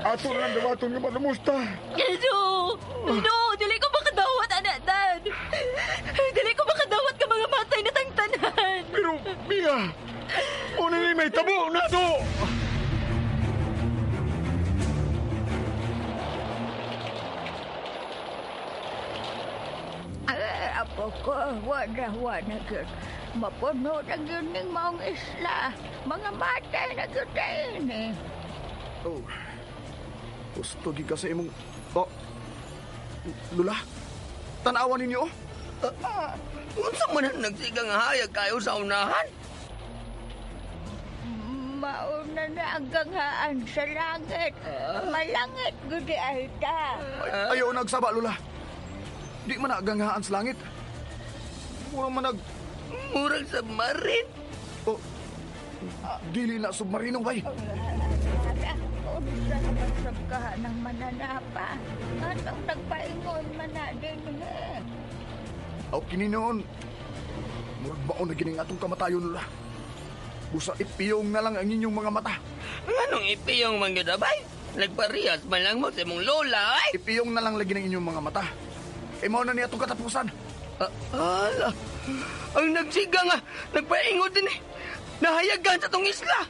Ato na lang dawaton nga malumos ta. No. No, dili ko makadawat anak dad. Dili ko makadawat ka mga matay na tangtanan. Pero Bia, una ni may tabo na to. Ay, apo ko, wala gyud. Mapuno na gyud ning maong isla. Mga matay na gyud ini. Oh. Gusto gid ka sa imong... Oh. Lula, tanawan ninyo. Unsa man ang nagsigang hayag kayo sa unahan? Mauna na ang ganghaan sa langit. Malangit gud ay ta. Ay, ayaw nagsaba, Lula. Di man na ganghaan sa langit. Mura man nag... Murag submarine. Oh, dili na submarino, bay. Unsa naman sa Wala nang mananapa. Anong nagpaingon man na din eh. Aw kini noon. Murag baon na gining atong kamatayon, Lola. Busa ipiyong na lang ang inyong mga mata. Anong ipiyong man gyud, abay? Nagparehas man lang mo sa imong lola, ay. Ipiyong na lang lagi ng inyong mga mata. E mao na niya atong katapusan. Ala, ang nagsiga nga, nagpaingon din eh. Nahayagan sa tong isla.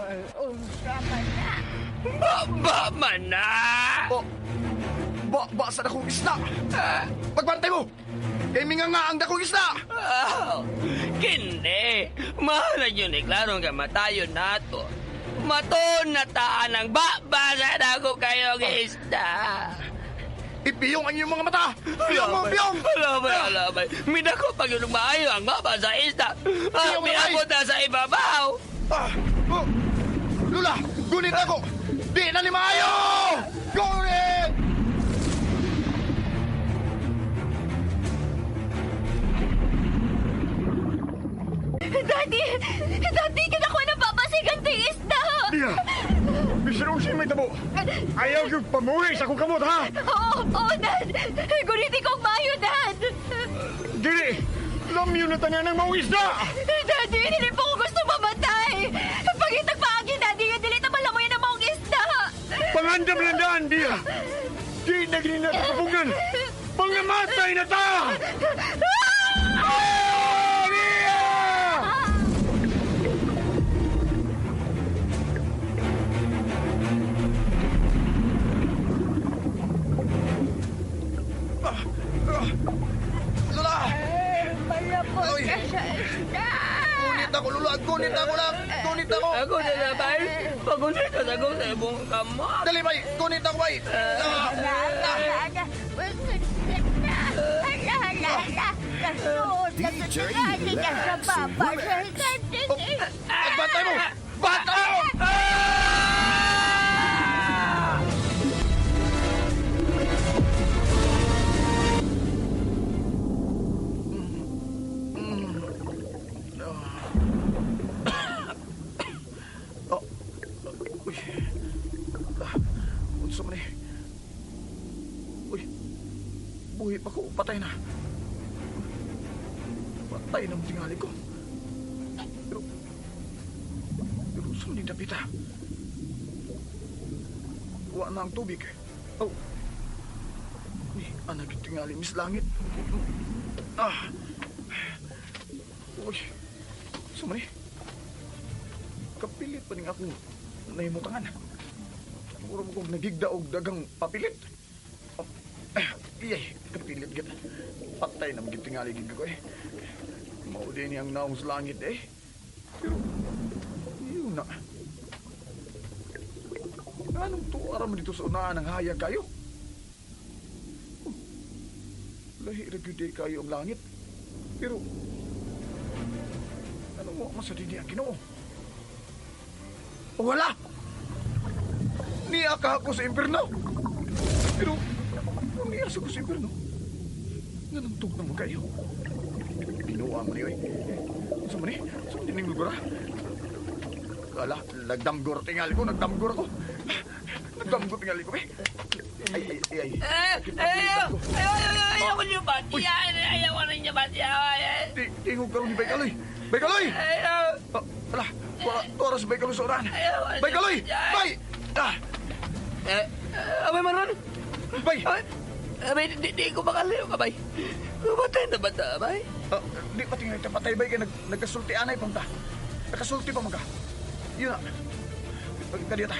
Ay, unsa man na. Ba man na! O, ba sa dakong isla. Pagbantay mo! Kay minga nga ang dakong isla! Oh, kini, mahal na yun eh, klaro nga matayon nato. Maton na taan ang ba sa dako kayo ng isda. Ipiyong ang inyong mga mata! Piyong mo, piyong! Alabay, alabay. Midako pag yung maayo ang baba sa isda. Piyong, alabay. Miabot na sa ibabaw. Oh. Lula, gunit ako! Di na ni maayo! Gunit! Daddy! Daddy, kinakuha ng baba sa higanteng isda! Diya! Bisan unsay may tabo. Ayaw yung pamuhi sa akong kamot, ha? Oo, oo, Dad! Gunitin ko ang maayo, Dad! Dili! Lamyo na tanan ng maong isda! Daddy, hindi po ko gusto mamatay! Pagitag paagi, Daddy, nga dili ta malamoy ng maong isda! Pangandam lang daan, Diya! Di na gini na kapungan! Pangamatay na ta! Ah! Diya! Lola! Ay, malapot Oy. na sa isda. Gunit ako, Lola! Gunit ako lang! Gunit ako! Ako na labay. Pagunit ka sa akong sa ibong kamot. Dali, bay! Gunit ako, bay! Ala, ala, ala. Wingit na. Ala, ala, ala. Kasuot na DJ tingali ka sa Lex baba sa Remix. higanting isda. Bantay mo! Bantay mo! Uy. Unsa man eh. Uy. Buhi pa ko, patay na. Patay na mo tingali ko. Pero unsa man yung dapita? Wa na ang tubig. Oh. Uy, anak yung tingali, Miss Langit. Ah. Uy. Unsa man eh? Kapilit pa ning akong nahimutangan. Mura mo kong nagigda og dagang papilit. Oh, iyay, kapilit gid. Patay na maging tingali gid ko eh. Mao din ang naong sa langit eh. Pero, yun na. Anong tuara mo dito sa unahan ng hayag kayo? Oh, lahi ra gyud eh kayo ang langit. Pero, anong mo man sa dini ang Ginoo? Wala! Niya ka ako sa impierno! Pero, kung niya ko sa impierno, nanantog naman kayo. Binuang mo niyo eh. Sa man eh? Sa man din lugar ah? Ala, nagdamgor tingali ko, nagdamgor ako. Nagdamgor tingali ko eh. Ay, ay, ay, ay. Ayaw, ayaw, ayaw, ayaw ko niyo ba? Ayaw ko niyo ba? Tingog karon ni Baykaloy. Baykaloy! Ayaw. Ala, tuwa sa Baykaloy sa unahan. Baykaloy! Bay! Ah! Abay, Marlon! Bay! Abay, di ko makaliw ka, bay. Patay na ba ta, bay? Di pa tingnan patay, bay, kaya nagkasulti anay pang ta. Nakasulti pa mga. Yun na. Pagkadiya ta.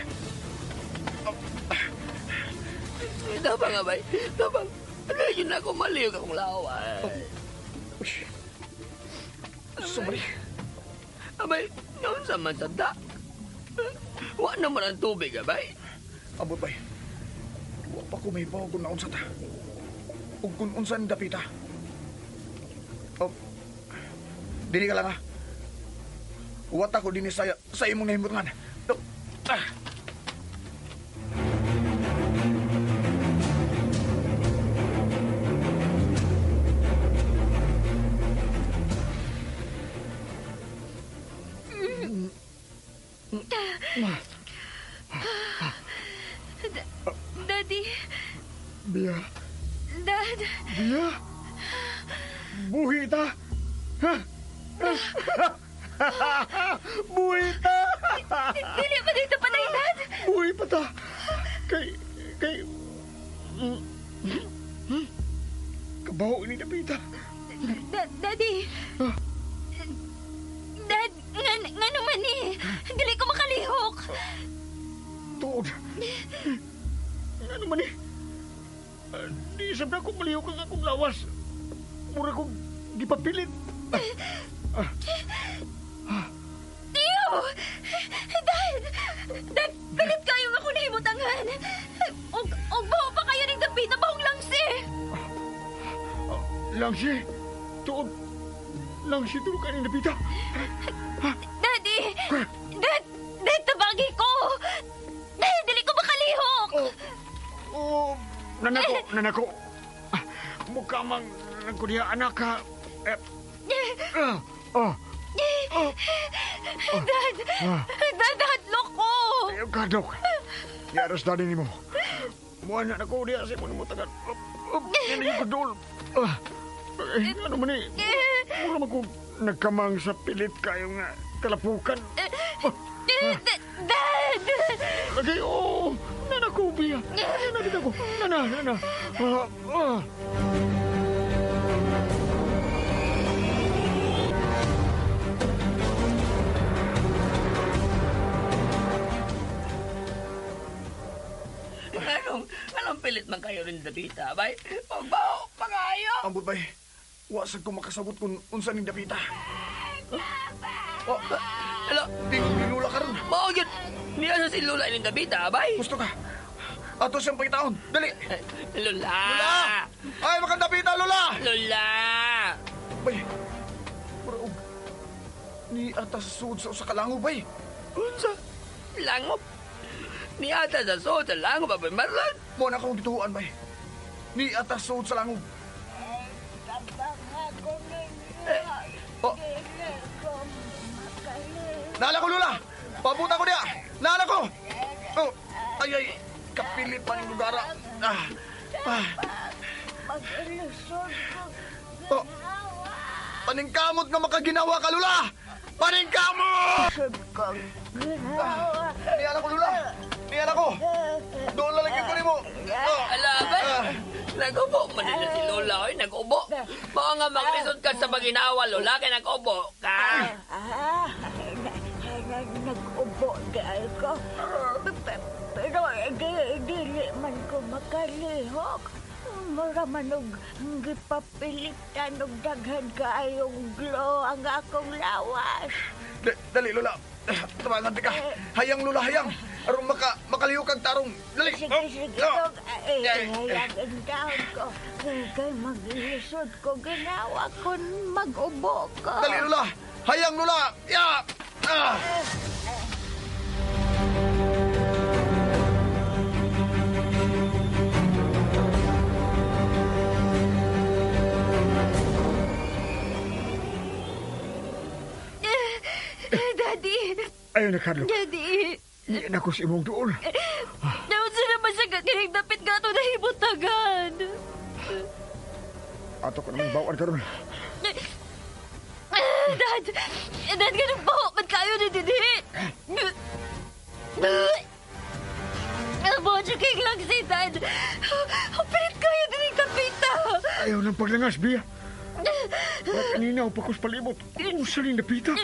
Tabang, abay. Tabang. Ano yun ako maliw akong lawa. Uy. Sumali. Abay, noon sa man sa da. Wa naman ang tubig, abay. Abot, bay. Wa pa ko may bawo kung naunsa ta. Ug kung unsa ni dapita. Oh. Dili ka lang, ha. Wata ko dinhi sa imong nahimutangan. Oh. Ah. Daddy. Bia. Dad. Bia. Buhi ta. Ha? Buhi ta. Dili pa dito patay, Dad. Buhi pa ta. Kay... Kabaho ni Dapita. Daddy. Dad, nga naman eh. Dili ko makalihok. Tuod. Nga naman eh. Di sab na ko malihok ang akong lawas. Mura kong gipapilit. Tiyo! Dad! Dad, pilit kayo ako nahimutangan. Og baho pa kayo ng dapita, bahong langsi. Langsi? Tuod. Langsi tuod kayo ng dapita. Daddy! Dad! Dad, tabagi ko! Dad, dili ko makalihok! Oh, nanako, nanako. Mukha mang nagkudiha anak ka. Oh. Dad! Dad, hadlok ko! Kadlok. Yaras dali nimo. Muha na ko diya sa imong mutagan. Yan yung kudol. Ano man eh. Mura man kong nagkamang sa pilit kayo nga kalapukan. Dad! Lagi, oh! Nana ko, Bia. Nana kita ko. Nana, nana. Anong pilit man kayo rin, Dapita, bay? Pagbaho pa kayo! Ambot, bay. Wa sad ko makasabot kung unsa ning Dapita. Oh, hello? Tingog ni Lula karon. Mao gyud. Niya sa si Lula ning Dapita, bay. Gusto ka. Ato siyang pangitaon. Dali. Lula. Lula! Ay, makang Dapita, Lula! Lula! Bay. Mura og ni ata sa suod sa usa ka langob, bay. Unsa? Langob? Ni ata sa suod sa langob, bay Marlon? Mo na akong gituhuan, bay. Ni ata sa suod sa langob. Oh. Naala ko, Lula! Pabuta ko niya! Naala ko! Oh. Ay, ay! Kapilit pa ng lugara. Ah. Ah. Oh. Paningkamot nga makaginawa ka, Lula! Paningkamot! Niala ko, Lula! Niala ko! Doon lalagyan ko nimo! Oh. Ala, bay! Nag-ubo man nila si Lola, oy, nag-ubo. Mao nga maglisod ka sa paginawa, Lola, kay nag-ubo ka. Nag-ubo dahil ko. Pero dili man ko makalihok. Mura man og gipapilitan og daghan kaayong glow ang akong lawas. Dali, Lola. Tabangan ka. Hayang, Lola, hayang. Aron makalihok ang tarong. Dali. Sige, sige, dog. Hayang ang taon ko. Kay maglisod ko, ginawa ko mag-ubo ko. Dali, Lola. Hayang, Lola. Ya! Ah! Daddy! Ayaw na, Carlo. Daddy! Iyan ako sa imong duol. Naunsa naman siya kakinig dapit ka ito nahimutagan. Ato ko namang bawaan karon. Dad! Dad, ganun ba? Ba't kayo ni Didi? Bojo king lang si Dad. Ang pilit kayo din yung kapita. Ayaw ng paglangas, Bia. Bakit kanina pa ko sa palibot? Usa rin napita.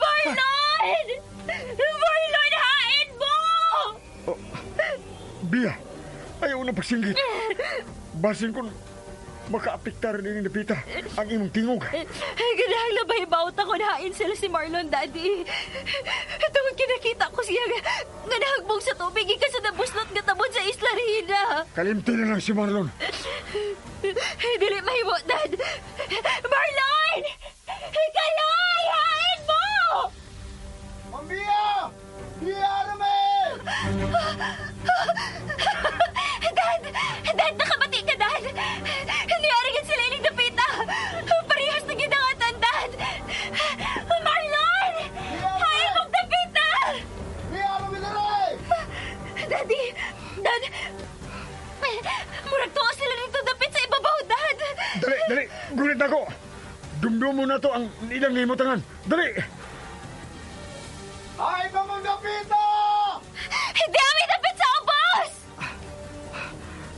Marlon! Marlon, hain mo! Oh, Bia, ayaw na pagsinggit. Basin kung makaapektar din yung napita ang imong tingog. Ganahang labay bawat ako nahain sila si Marlon, Daddy. Ito ang kinakita ko siya nga nahagbong sa tubig ika sa nabuslot nga tabon sa Isla Rina. Kalimti na lang si Marlon. Dili mahimo, Dad. Marlon! Kaloy! Hain mo! Mambia! Bia naman! Dad! Dad, nakabati ka, Dad! Niarigin sila ining dapita! Parehas na ginangatan, Dad! Marlon! Hain mong dapita! Bia naman! Daddy! Dad! Murag tuwa sila dito dapit sa ibabaw, Dad! Dali, dali. Gunit ako. Dumdumo na to ang ilang himutangan. Dali! Ay, kamong dapita! Hindi kami dapit sa ubos!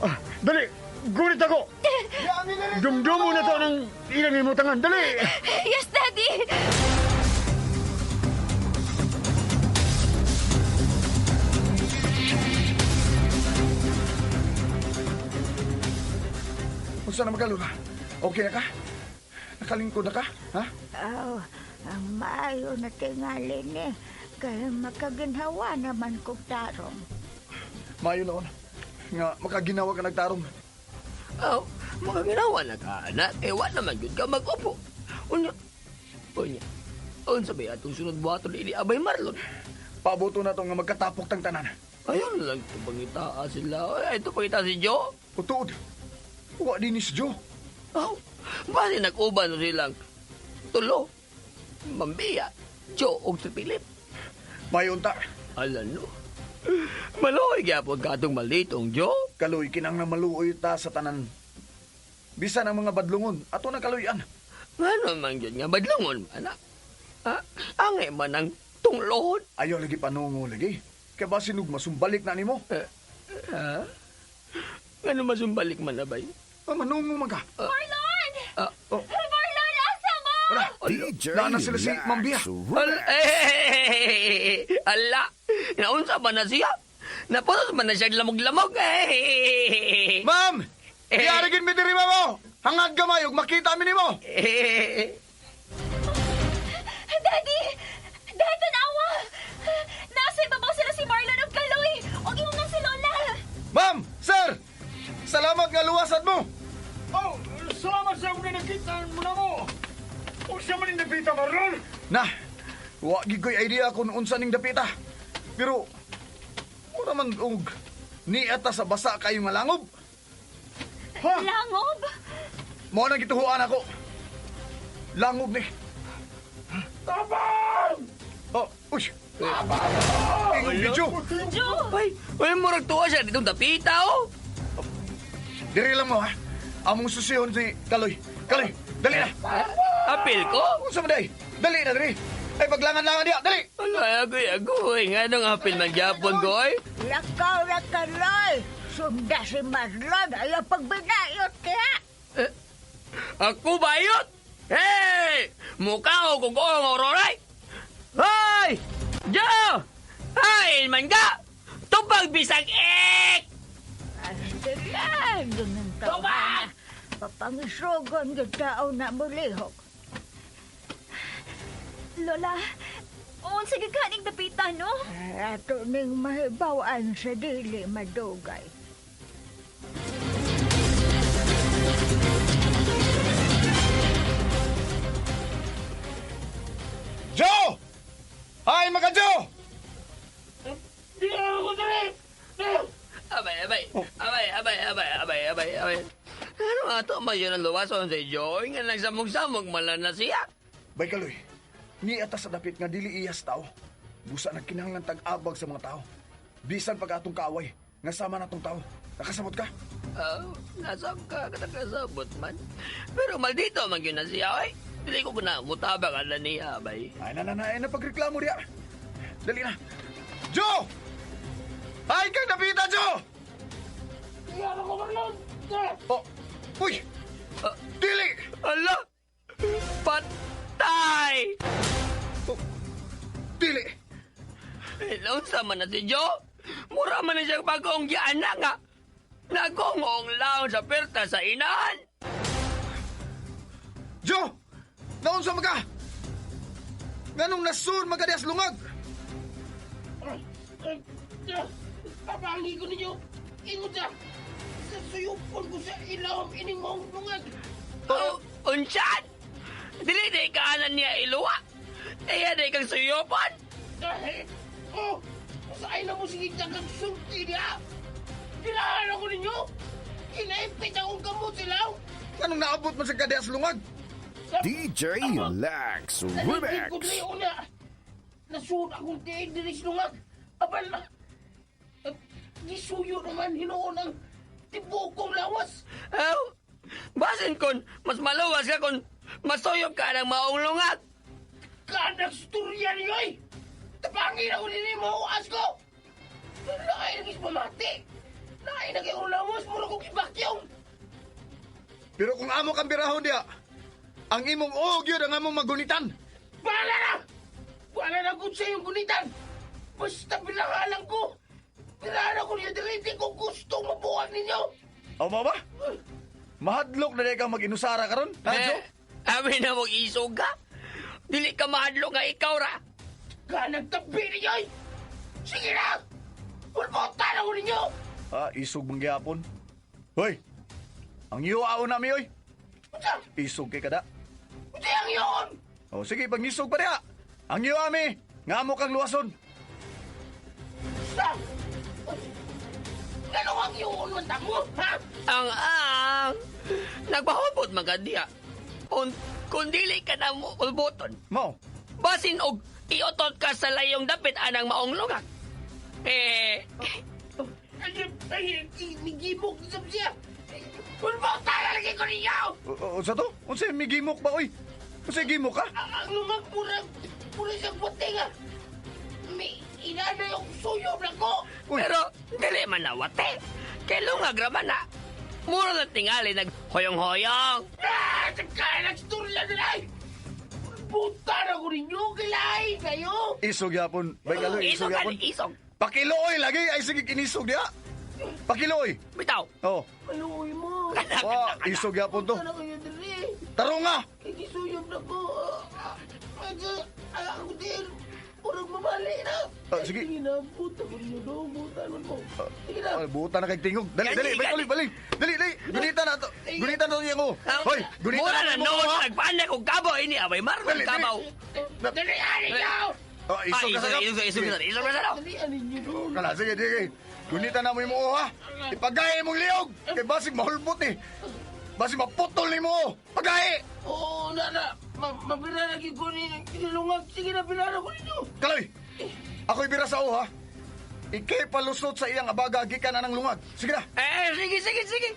Ah, dali! Gunit ako! Dumdumo na to ang ilang himutangan. Dali! Yes, Daddy! Unsa na magalula? Okay na ka? Nakalingkod na ka? Ha? Aw, ang maayo na tingali ni. Kaya makaginhawa naman kog tarong. Maayo noon. Nga makaginawa ka nagtarong. Aw, makaginawa na ka, anak. Eh, wa naman yun ka mag-upo. Unya, unya. Unsa ba atong sunod buhaton ini Abay Marlon? Pabuto na to nga magkatapok tang tanan. Ayun lang ito pangitaa sila. Ay, ito pangita si Joe. O tuod. Wa din ni si Joe. Aw, bali nag-uban na silang tulo, Mambiya, Joe ug si Philip. Mayon ta. Ala no. Maluoy gyapon ka atong malitong Joe. Kaloy kinang na maluoy ta sa tanan. Bisan ang mga badlungon, ato na kaluyan. Ngano man gyud nga badlongon man anak. Ha? Angay man ang tunglohon. Ayaw lagi panungo lagi. Kaya ba sinug masumbalik na nimo? Ha? Ngano masumbalik man abay? Ah, manungo man ka. Marlon! Ah, Oh. Marlon, asa mo? Wala. DJ Naa na sila si Lax Ma'am Bia. Ala, eh, ala, naunsa ba na siya? Napunos man na siya lamog-lamog. Eh. Ma'am! Diarigin mi diri ma'am. Hangad gamay ug makita mi nimo. Eh. Daddy! Dad, tanawa! Nasa ibabaw sila si Marlon ug Kaloy! Ug imong nang si Lola! Ma'am, sir. Salamat nga luwasan mo. Oh, salamat sa akong nakita mo na mo. Unsa man ning dapita, Marlon? Na, wa gid ko'y idea kung unsa ning dapita. Pero mura man og niata sa basa kayo nga langob. Ha? Langob? Mao nang gituhuan ako. Langob ni. Tabang! Oh, uy. Tingog video. Joe! Ay, ay, murag tuwa siya ditong dapita, oh. Diri lang mo ha. Among susihon si Kaloy. Kaloy, dali na. Apil ko? Unsa man day? Dali na diri. Ay paglangan-langan diya, dali. Ala, agoy, agoy. Nga nung apil man gyapon ko, ay. Lakaw ra kaloy. Sunda si Marlon. Ayaw pagbinayot kaya. Ako bayot? Hey! Mukha ko kung ang ororay! Hoy! Joe! Ay, man ka! Tupag bisag ek! Astilan, ganun tao na. Papangisugon gyud tao na mulihok. Lola, unsa gyud ka ning dapita, no? Ato ning mahibaw-an sa dili madugay. Joe! Ay maka Joe! Abay, abay. Abay, abay, abay, abay, abay, abay. Ano nga to? Mayon ang luwason si Joe. Nga nagsamog-samog, mala na siya. Bay Kaloy, niata sa dapit nga dili iyas tao. Busa nagkinahanglan tag-abag sa mga tao. Bisan pag atong kaaway, nga sama natong tao. Nakasabot ka? Oh, nasab ka, katakasabot man. Pero maldito man yun na siya, ay. Dili ko na mutabang ala niya, abay. Ay na na na, ay na pagreklamo diya. Dali na. Joe! Ay kang dapita, Joe! Oh, uy! Dili! Ala! Patay! Oh, dili! Naunsa man na si Joe? Mura man na siya bagong giana nga. Nagongong lang sa perta sa inahan. Joe! Naunsa man ka? Nganong nasur magadias lungag? Papangi ko ninyo. Ingon siya. Sa suyupon ko sa ilawom ining maong lungag. Oh, unsan? Dili di kaanan niya iluwa. Iya di kang suyupan. Dahil, oh, sa ay na mo sige kang sulti niya. Kailangan ako ninyo. Kinaipit akong gamot silaw. Nganong naabot man sa kadias lungag? DJ Lax Naligid ko Remix. diri una. Nasuot akong tiil diri sa lungag. Abal na. Gisuyo naman hinuon ang tibuok kong lawas. Aw, basin kon mas maluwas ka kung masuyop ka ng maong lungag. Kanang storya niyo ay! Tapangin ako nini mo, asko! Lain nagis mamati! Lain na kayong lawas, mura kong ibakyong! Pero kung amo kang birahon diya, ang imong og yun ang among magunitan. Bahala na! Wala na kung sa iyong gunitan! Basta bilangalan ko! Birahan ako niya diri, di ko gusto mabuwag ninyo! O mo ba? Mahadlok na di kang mag-inusara karon, ha, Joe? Eh, amin na mong isog ka. Dili ka mahadlok nga ikaw ra. Kanang tabi ninyo ay! Sige na! Pulbutan ako ninyo! Ah, isog mong gihapon. Hoy! Ang yuaon nami, oy! Unsa? Isog kay kada. Unsa ang iyon? O sige, pangisog pa diha. Ang yuami, nga mo kang luwason. Sa? Ano ang iyon man mo, ha? Ang nagpahubot man ka diha. Kung dili ka na mo ulboton, Mo. basin og iotot ka sa layong dapit anang maong lungag. Eh, Ay, ay, nigimok sa siya! Pulbutan na lagi ko ninyo! Unsa to? Unsa migimok ba, oy? Unsa gimok ka? Ang lungag murag, murag siyang buting ah! May inana yung suyob lang ko! Uy. pero dili man nawate. Kay lungag ra man na. Mura na tingali naghoyong-hoyong. Ah! Kaya nagstorya na ay! Pulbutan ako ninyo! Kilay kayo! Isog yapon. Bay kaloy, isog Isog ka yapon. isog. Pakiluoy lagi ay sige kinisog diha. Pakiluoy. Bitaw. Oh. Maluoy mo! Wa, isog yapon to. Ano kayo diri? Tarong nga. Kikisuyom na ko. Ako din. Murag mamali na. Ah, sige. Sige na, buta ko ninyo do. Buta man mo. Sige na. Ay, buta na kay tingog. Dali, dali, Gani, bay gani. kaloy, bali. Dali, dali. Gunita na to. Gunita na to niya ko. Hoy, gunita Mura na mo, noon ha? nagpaanak og kabaw ini abay marlon Dali, dali. kabaw. Dali, ani nyo! Oh, isog ka sa Ah, isog, isog, isog, isog, isog. Dali, ani nyo do. Kala, sige, sige. Gunita na mo yung ha. Ipagay mong liog. Kay basig mahulbot eh. Basig maputol ni mo. Pagay! Oo, na, na. Mabira lagi ko ni kinilungag. Sige na, binara ko ninyo. Kaloy! Ako'y bira sa ha. Ikay palusot sa iyang abaga gikan na ng lungag. Sige na. Eh, sige, sige, sige.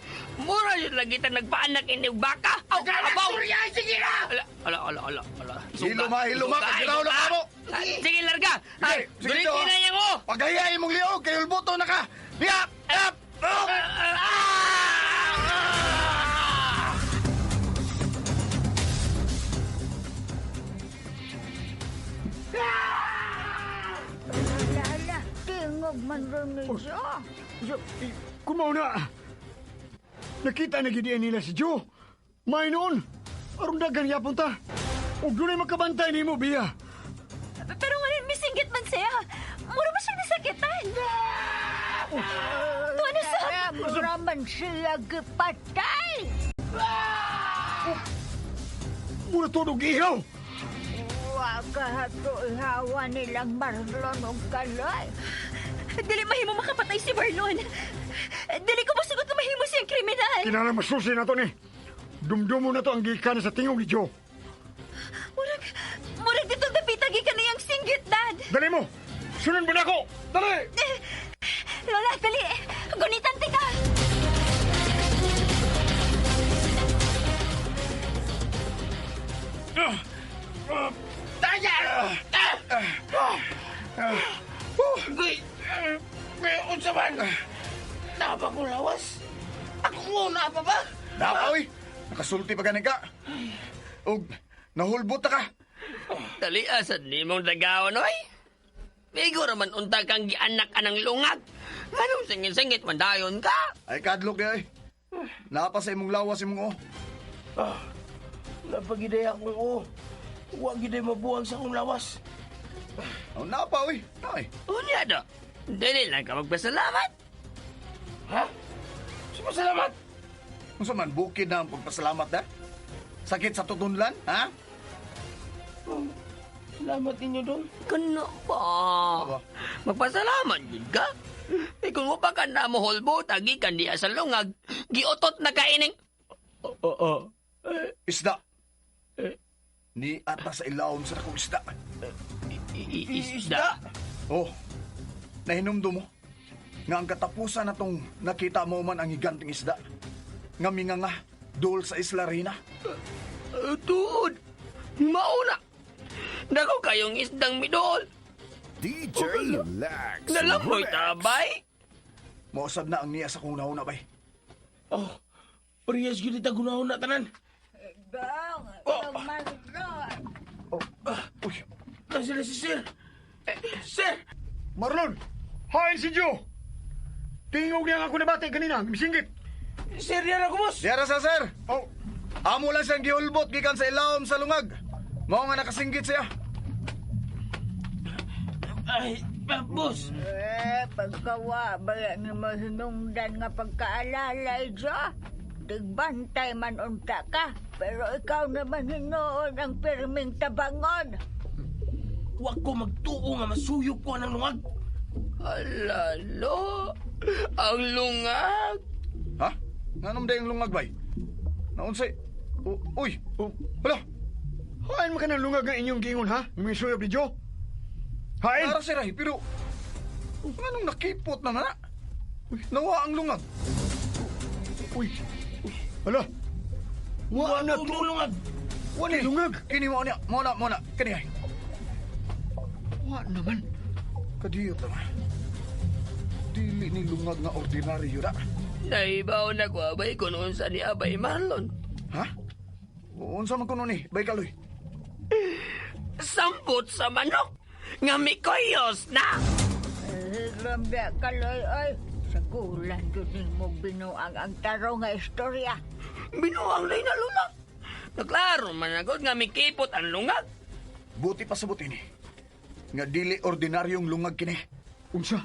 Mura yun lagi ta nagpaanak ini og baka. Aw, abaw. Surya, sige na! Ala, ala, ala, ala, ala. Hilo ma, hilo ma, kagiraw na kamo. Ah, sige, larga. Ah, Sige, Gunitin Joe, na niya mo. Pagayay mong liog, kay ulboto na ka. Yap! Yap! Oh! Ala, ala, tingog man ron ni Joe. Kumaw na! Nakita na gid nila si Joe. May noon. Aron dagan yapon ta. Ug dunay makabantay nimo biya. Pero nga misinggit man siya. Mura ba siyang nasakitan? Tuwa na sa... Mura man siya gipatay. Mura tunog ihaw. Wa ka hato ihawa nilang Marlon og Kaloy. Dili mahimo makapatay si Marlon. Dili ko masugot na mahimo siyang kriminal. Kinahanglan masusi na to ni. Dumdumo na to ang gikan sa tingog ni Joe. Murag, murag ditong dapita gikan niyang singgit, Dad. Dali mo! Sunod mo na ako! Dali! Eh, Lola, dali. Gunitan tika. Tanya! Gay, gay, unsa man? Napa ko lawas? Ako mo, napa ba? Napa, oy! Nakasulti pa ganin ka. Ug, nahulbot na ka. Dali, asad ni mong dagawan, oy. Bigo raman unta kang gianak anang lungag. Anong singit-singit man dayon ka? Ay, kadlok niya, oy. Napa sa imong lawas imong o. Ah, napagiday ako ko. Huwag giday mabuwag sa akong lawas. Oh, napa, oy. Ay. Unya do. Dili lang ka magpasalamat. Ha? Sumasalamat! Unsa man bukid na ang pagpasalamat na? Sakit sa tutunlan, ha? Salamat ninyo dong. Kano ba? Aba. Magpasalamat gid ka. Eh kung wa pa ka na mo holbo, tagi kan diya sa lungag, giotot na kaining. Oo. Isda. Ni ata sa ilawom sa dakong isda. Isda. Oh, nahinumdum mo. Nga ang katapusan natong nakita mo man ang higanting isda. Nga minga nga, dul sa Isla Reyna. Tuod, mauna. Dako kayong isdang midol. DJ Lex Nalamoy Remix. tabay. Mausab na ang niya sa kong nauna, bay. Oh, parehas gyud ita gunahon na tanan. Dong, Oh. Dong Marlon. Oh, uy. Na sila si sir. Eh, sir! Marlon! Hain si Joe! Tingog niya nga ako nabati kanina, misinggit. Sir, yan ako, boss! Diara sa sir. Oh, Amo lang siyang gihulbot gikan sa ilawom sa lungag. Mao nga nakasinggit siya. Ay, boss! Eh, pagkawa, baya ni mo hinungdan nga pagkaalala, Jo. Tigbantay man unta ka, pero ikaw naman hinuon ang pirming tabangon. Wa ko magtuo nga masuyop ko ng lungag. Alalo, ang lungag. Ha? Nganom day ang lungag bay? Naunsay? Uy, oh. hala. Hain man ka ng lungag ng inyong giingon, ha? Misuyop ni Joe? Hain! Ara sir ay, pero nganong nakipot na na? Uy, nawa ang lungag. Uy! Hala! Wa na to to! lungag. Wa ni lungag! Kini mo niya, mo na, mo na. Kini ay. Wa naman. Kadiyot naman. Dili ni lungag nga ordinaryo na. Naibaw na ko abay kung unsa ni Abay Marlon. Ha? Unsa man kuno ni, bay kaloy? Sambot sa manok nga mikuyos na. Hiram da kaloy, oy. Sa gulan yun mo binuang ang taro nga istorya. Binuang na na lungag. Naklaro man agad nga mikipot ang lungag. Buti pa sa buti ni. Nga dili ordinaryong lungag kini. Unsa?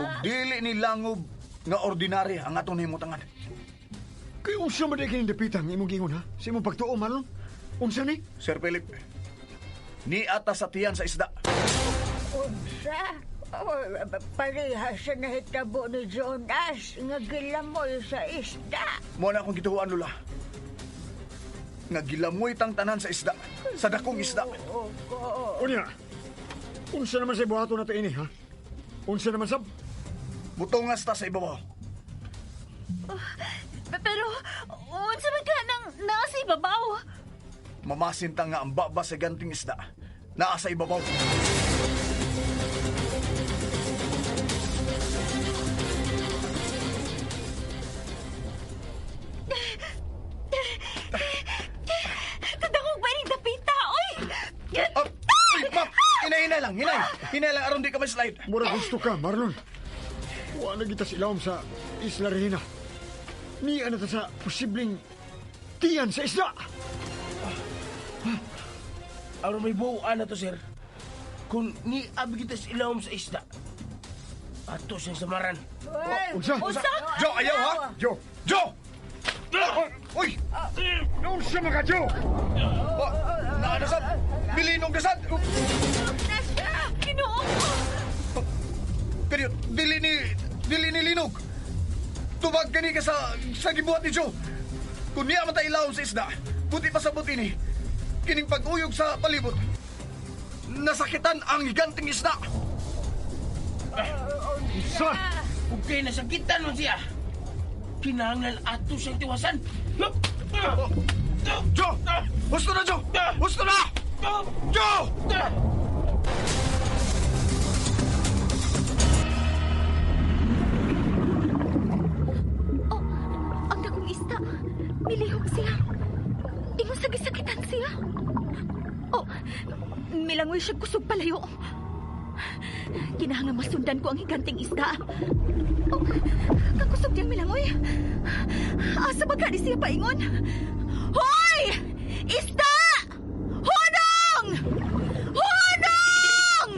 Ug dili ni langob nga ordinaryo ang atong nahimutangan. Kay unsa man kini dapitan imong giingon, ha? Sa imong pagtuo, Marlon? Unsa ni? Sir Philip, ni ata sa tiyan sa isda. Unsa? Oh, parehas sa nahitabo ni Jonas nga gilamoy sa isda. Mo na akong gituhuan, Lula. Nga gilamoy tang tanan sa isda. Sa dakong isda. Unya! Unsa naman sa buhaton nato ini, ha? Unsa naman sab? Butongas ta sa ibabaw. Pero, unsa man ka nang naa sa ibabaw? Mamasin ta nga ang baba sa ganting isda. Naa sa ibabaw. Kadangog ba ni dapita, oy? Oh, uy, ma'am! Hinay, hinay lang, hinay. Hinay lang aron di ka ma-slide. Mura gusto ka, Marlon. Wa na kita sa ilawom sa Isla Regina. Niya na ta sa posibleng tiyan sa isda. Aron may buuan na to, sir. Kung ni abi kita sa ilawom sa isda, ato siyang samaran. Uy, Unsa? Unsa? Joe, ayaw ha? Joe! Joe! Uy! Unsa man ka, Joe? Oh, naanasad! Bilinong kasad! Ginoo ko! Pero dili ni linog. Tubag kani ka sa gibuhat ni Joe. Kung niya man ta ilawom sa isda, buti pa sa buti ni. Kining pag-uyog sa palibot. Nasakitan ang higanting isda. Unsa? Ug kay nasakitan man siya. Kinahanglan ato siyang tiwasan. Joe! Husto na, Joe! Husto na! Joe! Oh, ang dakong isda. Milihok siya. Ingon sa gisakitan siya. Oh, milangoy siya kusog palayo. Kinahanglan masundan ko ang higanting isda. Oh, kakusog diyang milangoy. Asa ba ka di siya paingon? Hoy! Isda! Hodong! Hodong!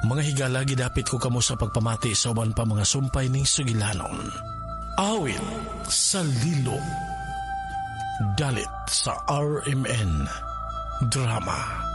Mga higala, gidapit ko kamo sa pagpamati sa uban pa mga sumpay ning sugilanon. Awit sa Lilo. Dalit sa RMN Drama.